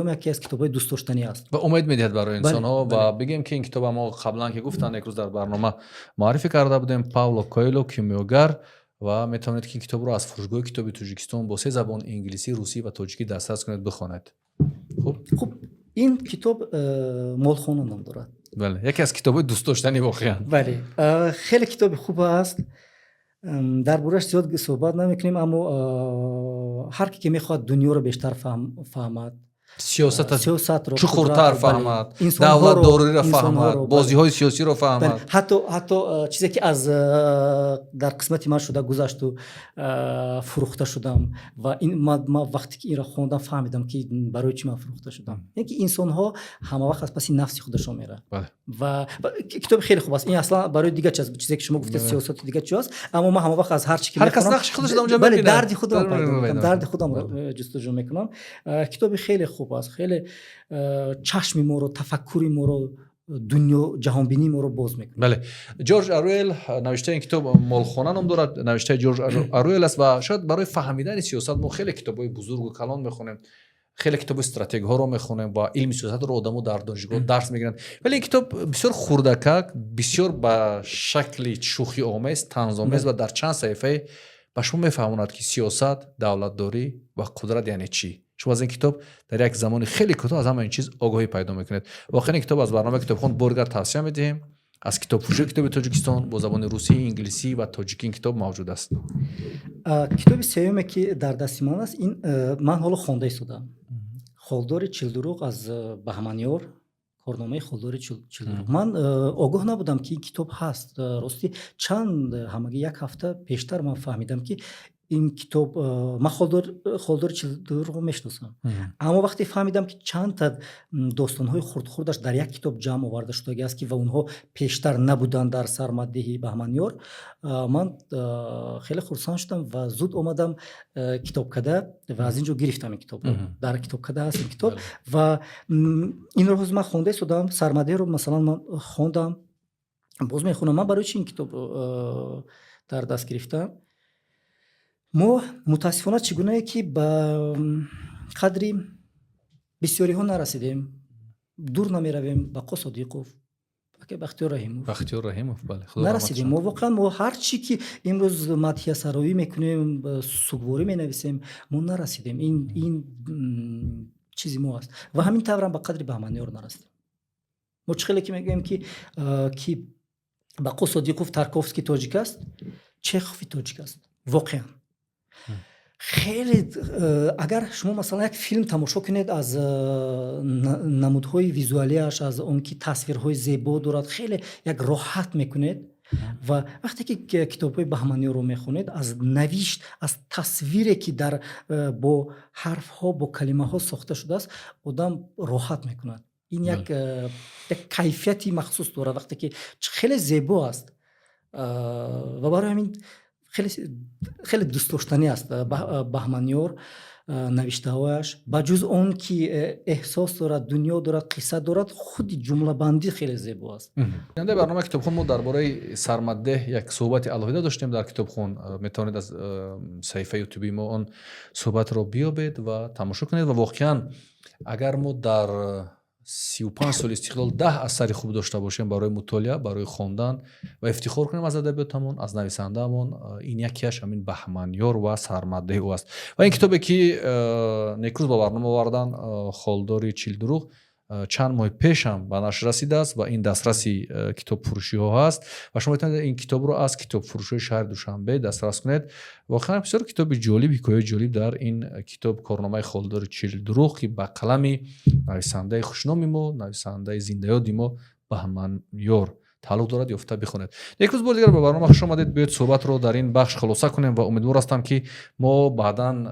ман яке аз китобҳои дӯстдоштанӣ аст. Ва умед медиҳад барои инсонҳо. Ва бигем, ки ин китоба мо қаблан, ки гуфтанд, як рӯз дар барнома муаррифӣ карда будем, Пауло Коэло, «Кимиёгар». Ва метавонед, ки ин китобро аз фурӯшгоҳи китоби Тоҷикистон бо се забон: инглисӣ, русӣ ва тоҷикӣ дастрас кунед, бихонед. Хуб. Хуб, ин китоб «Молхона» ном дорад. Бале, яке аз китобҳои дӯстдоштанӣ воқеан. Бале, хеле китоби хуб аст. Дар борааш зиёд суҳбат намекунем, аммо ҳар ки мехоҳад дунёро бештар фаҳмад, сиёсата сиёсатро чуқуртар қудратро, бале, фаҳмад, инсонҳоро, давлатдориро фаҳмад, инсонҳоро, бале. бозиҳои сиёсиро фаҳмад. Ҳатто чизе ки аз дар қисмати ман шуда гузашту фурӯхта шудам ва ман вақте ки инро хондам, фаҳмидам, ки барои чӣ ман фурӯхта шудам. Яъне ки инсонҳо ҳама вақт аз паси нафси худашон мераванд. Ва китоби хеле хуб аст. Ин аслан барои дигар чиз, чизе ки шумо гуфтед, сиёсату дигар чиз аст, аммо ман ҳама вақт аз ҳар чи ки Ҳар кас мехонам, нақши худашро дар онҷо бале, мебинад. дарди худро Дарди пайдо худро мекунам, пайдо дарди мекунад. худамро ҷустуҷӯ мекунам. Китоби хеле хуб аст, хеле чашми моро, тафаккури моро, дунё, ҷаҳонбинии моро боз мекунад. Бале, Ҷорҷ Оруэлл навиштаи ин китоб «Молхона» ном дорад, навиштаи Ҷорҷ Оруэлл аст. Ва шояд барои фаҳмидани сиёсат мо хеле китобҳои бузургу калон мехонем, хеле китоби стратегҳоро мехонем ва илми сиёсатро одамо дар донишгоҳ дарс мегиранд, вале ин китоб бисёр хурдакак, бисёр ба шакли шӯхиомез, танзомез ва дар чанд саҳифае ба шумо мефаҳмонад, ки сиёсат, давлатдорӣ ва қудрат яъне чӣ. Шумо аз ин китоб дар як замони хеле кӯтоҳ аз ҳама ин чиз огоҳӣ пайдо мекунед. Воқеан, ин китоб аз барномаи «Китобхон» боргар тавсия медиҳем. Аз китобфурӯшии китоби Тоҷикистон бо забони русӣ, инглисӣ ва тоҷикӣ ин китоб мавҷуд аст. Китоби сеюме, ки дар дасти ман аст, ин ман ҳоло хонда истодам, «Холдори чилдуруғ» аз Баҳманиёр, корномаи «Холдори чилдуруғ». Ман огоҳ набудам, ки ин китоб ҳаст. Ростӣ, чанд, ҳамагӣ як ҳафта пештар ман фаҳмидам, ки ин китоб, ман «Холдори чилдуруғро» мешиносам, аммо вақте фаҳмидам, ки чандта достонҳои хурдхурдаш дар як китоб ҷамъ оварда шудагӣ аст, ки ва онҳо пештар набуданд дар сармаддиҳи Баҳманиёр, ман хеле хурсанд шудам ва зуд омадам китобкада ва аз ин ҷо гирифтам ин китобро. Дар китобкада ҳаст ин китоб. Ва инро ҳозир ман хонда истодам. Сармаддиҳро, масалан, ман хондам, боз мехонам. Ман барои чӣ ин китобро дар даст гирифтам? Мо мутаассифона, чӣ гунае ки ба қадри бисёриҳо нарасидем. Дур намеравем, Бақо Содиқов, ака Бахтиёр Раҳимов. Бахтиёр Раҳимов, бале, Худо Нарасидем. раҳматшон. Мо воқеан, мо ҳар чӣ ки имрӯз мадҳиясароӣ мекунем, сугворӣ менависем, мо нарасидем. Ин чизи мо аст. Ва ҳамин таврам ба қадри Баҳманиёр нарасидем. Мо чӣ хеле ки мегӯем, ки Бақо Содиқов Тарковский тоҷик аст, Чехови тоҷик аст. Воқеан. Хеле, агар шумо, масалан, як филм тамошо кунед, аз намудҳои визуалияш, аз он ки тасвирҳои зебо дорад, хеле як роҳат мекунед. Ва вақте ки китобҳои Баҳманиёрро мехонед, аз навишт, аз тасвире, ки дар бо ҳарфҳо, бо калимаҳо сохта шудааст, одам роҳат мекунад. Ин як кайфияти махсус дорад, вақте ки хеле зебо аст. Ва барои ҳамин хеле хеле дӯстдоштанӣ аст Баҳманиёр, навиштаҳояш. Ба ҷуз он ки эҳсос дорад, дунё дорад, қисса дорад, худи ҷумлабандӣ хеле зебо аст. Бинандаи барномаи «Китобхун», мо дар бораи Сармаддеҳ як суҳбати алоҳида доштем дар «Китобхун». Метавонед аз саҳифаи ютуби мо он суҳбатро биёбед ва тамошо кунед. Ва воқеан, агар мо дар 35 соли истиқлол 10 асари хуб дошта бошем барои мутолиа, барои хондан ва ифтихор кунем аз адабиётамон, аз нависандаамон, ин якеаш ҳамин Баҳманёр ва Сармаддеҳи ӯ аст. Ва ин китобе, ки Некрӯз ба барнома овардан, «Холдори чилдурӯғ», чанд моҳи пешам ба нашр расидааст ва ин дастраси китобфурӯшиҳо ҳаст ва шумо метавонед ин китобро аз китобфурӯшиҳои шаҳри Душанбе дастрас кунед. Воқеан, бисёр китоби ҷолиб, ҳикояи ҷолиб дар ин китоб, «Корномаи холдори чилдурӯғ», ки ба қалами нависандаи хушноми мо, нависандаи зиндаёди мо Баҳманёр тааллуқ дорад, ёфта бихонед. Некрӯз, бори дигар ба барнома хуш омадед. Биёед, суҳбатро дар ин бахш хулоса кунем ва умедвор ҳастам, ки мо баъдан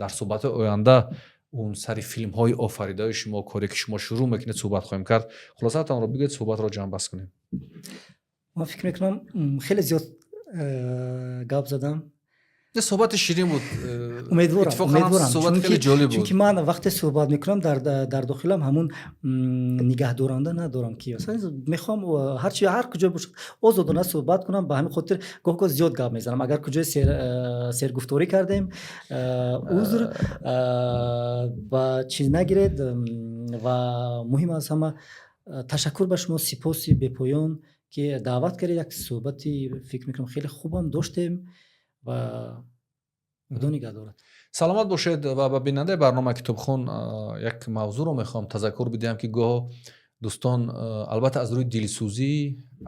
дар суҳбатҳои оянда он сари филмҳои офаридаи шумо, коре ки шумо шурӯъ мекунед, суҳбат хоҳем кард. Хулосаатонро бигӯед, суҳбатро ҷамъбаст кунем. Ман фикр мекунам, хеле зиёд гап задам. Суҳбати ширин буд. Умедворам. Умедворам, суҳбат хеле ҷолиб буд. Чунки ман вақте суҳбат мекунам, дар дохилам ҳамун нигаҳдоранда надорам, ки мехоҳам ҳарчи, ҳар куҷо бошад, озодона суҳбат кунам. Ба ҳамин хотир гоҳ гоҳ зиёд гап мезанам. Агар куҷое сергуфторӣ кардем, узр, ба чиз нагиред. Ва муҳим аз ҳама, ташаккур ба шумо, сипоси бепоён, ки даъват кардед. Як суҳбати, фикр мекунам, хеле хубам доштем ва Худо нигаҳ дорад. Саломат бошед. Ва ба бинандаи барномаи «Китобхун» як мавзӯъро мехоҳам тазаккур бидиҳам, ки гоҳо дӯстон, албатта, аз рӯи дилсӯзӣ,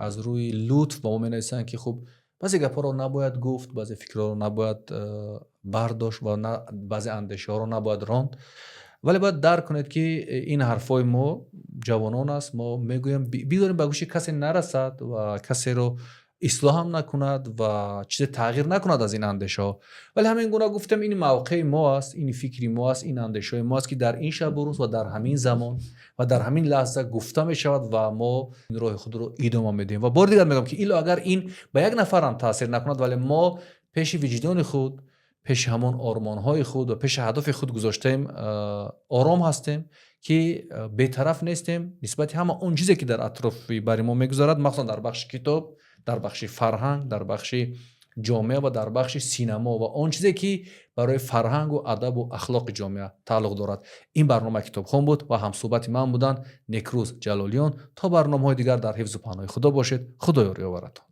аз рӯи лутф ба мо менависанд, ки хуб, баъзе гапҳоро набояд гуфт, баъзе фикрҳоро набояд бардошт ва баъзе андешаҳоро набояд ронд. Вале бояд дарк кунед, ки ин ҳарфҳои мо ҷавонон аст. Мо мегӯем, бигзорем ба гӯши касе нарасад ва касеро ислоҳ ҳам накунад ва чизе тағйир накунад аз ин андешаҳо, вале ҳамин гуна гуфтем, ин мавқеи мо аст, ин фикри мо аст, ин андешаҳои мо аст, ки дар ин шабу рӯз ва дар ҳамин замон ва дар ҳамин лаҳза гуфта мешавад ва мо роҳи худро идома медиҳем. Ва бори дигар мегӯям, ки илло агар ин ба як нафарам таъсир накунад, вале мо пеши виҷдони худ, пеши ҳамон ормонҳои худ ва пеши ҳадафи худ гузоштаем, ором ҳастем, ки бетараф нестем нисбати ҳама он чизе, ки дар атрофи бари мо мегузарад, махсусан дар бахши китоб, дар бахши фарҳанг, дар бахши ҷомеа ва дар бахши синамо ва он чизе, ки барои фарҳангу адабу ахлоқи ҷомеа тааллуқ дорад. Ин барнома «Китобхон» буд ва ҳамсӯҳбати ман буданд Некрӯз Ҷалолиён. То барномаҳои дигар дар ҳифзу паноҳи Худо бошед. Худо ёри оваратон.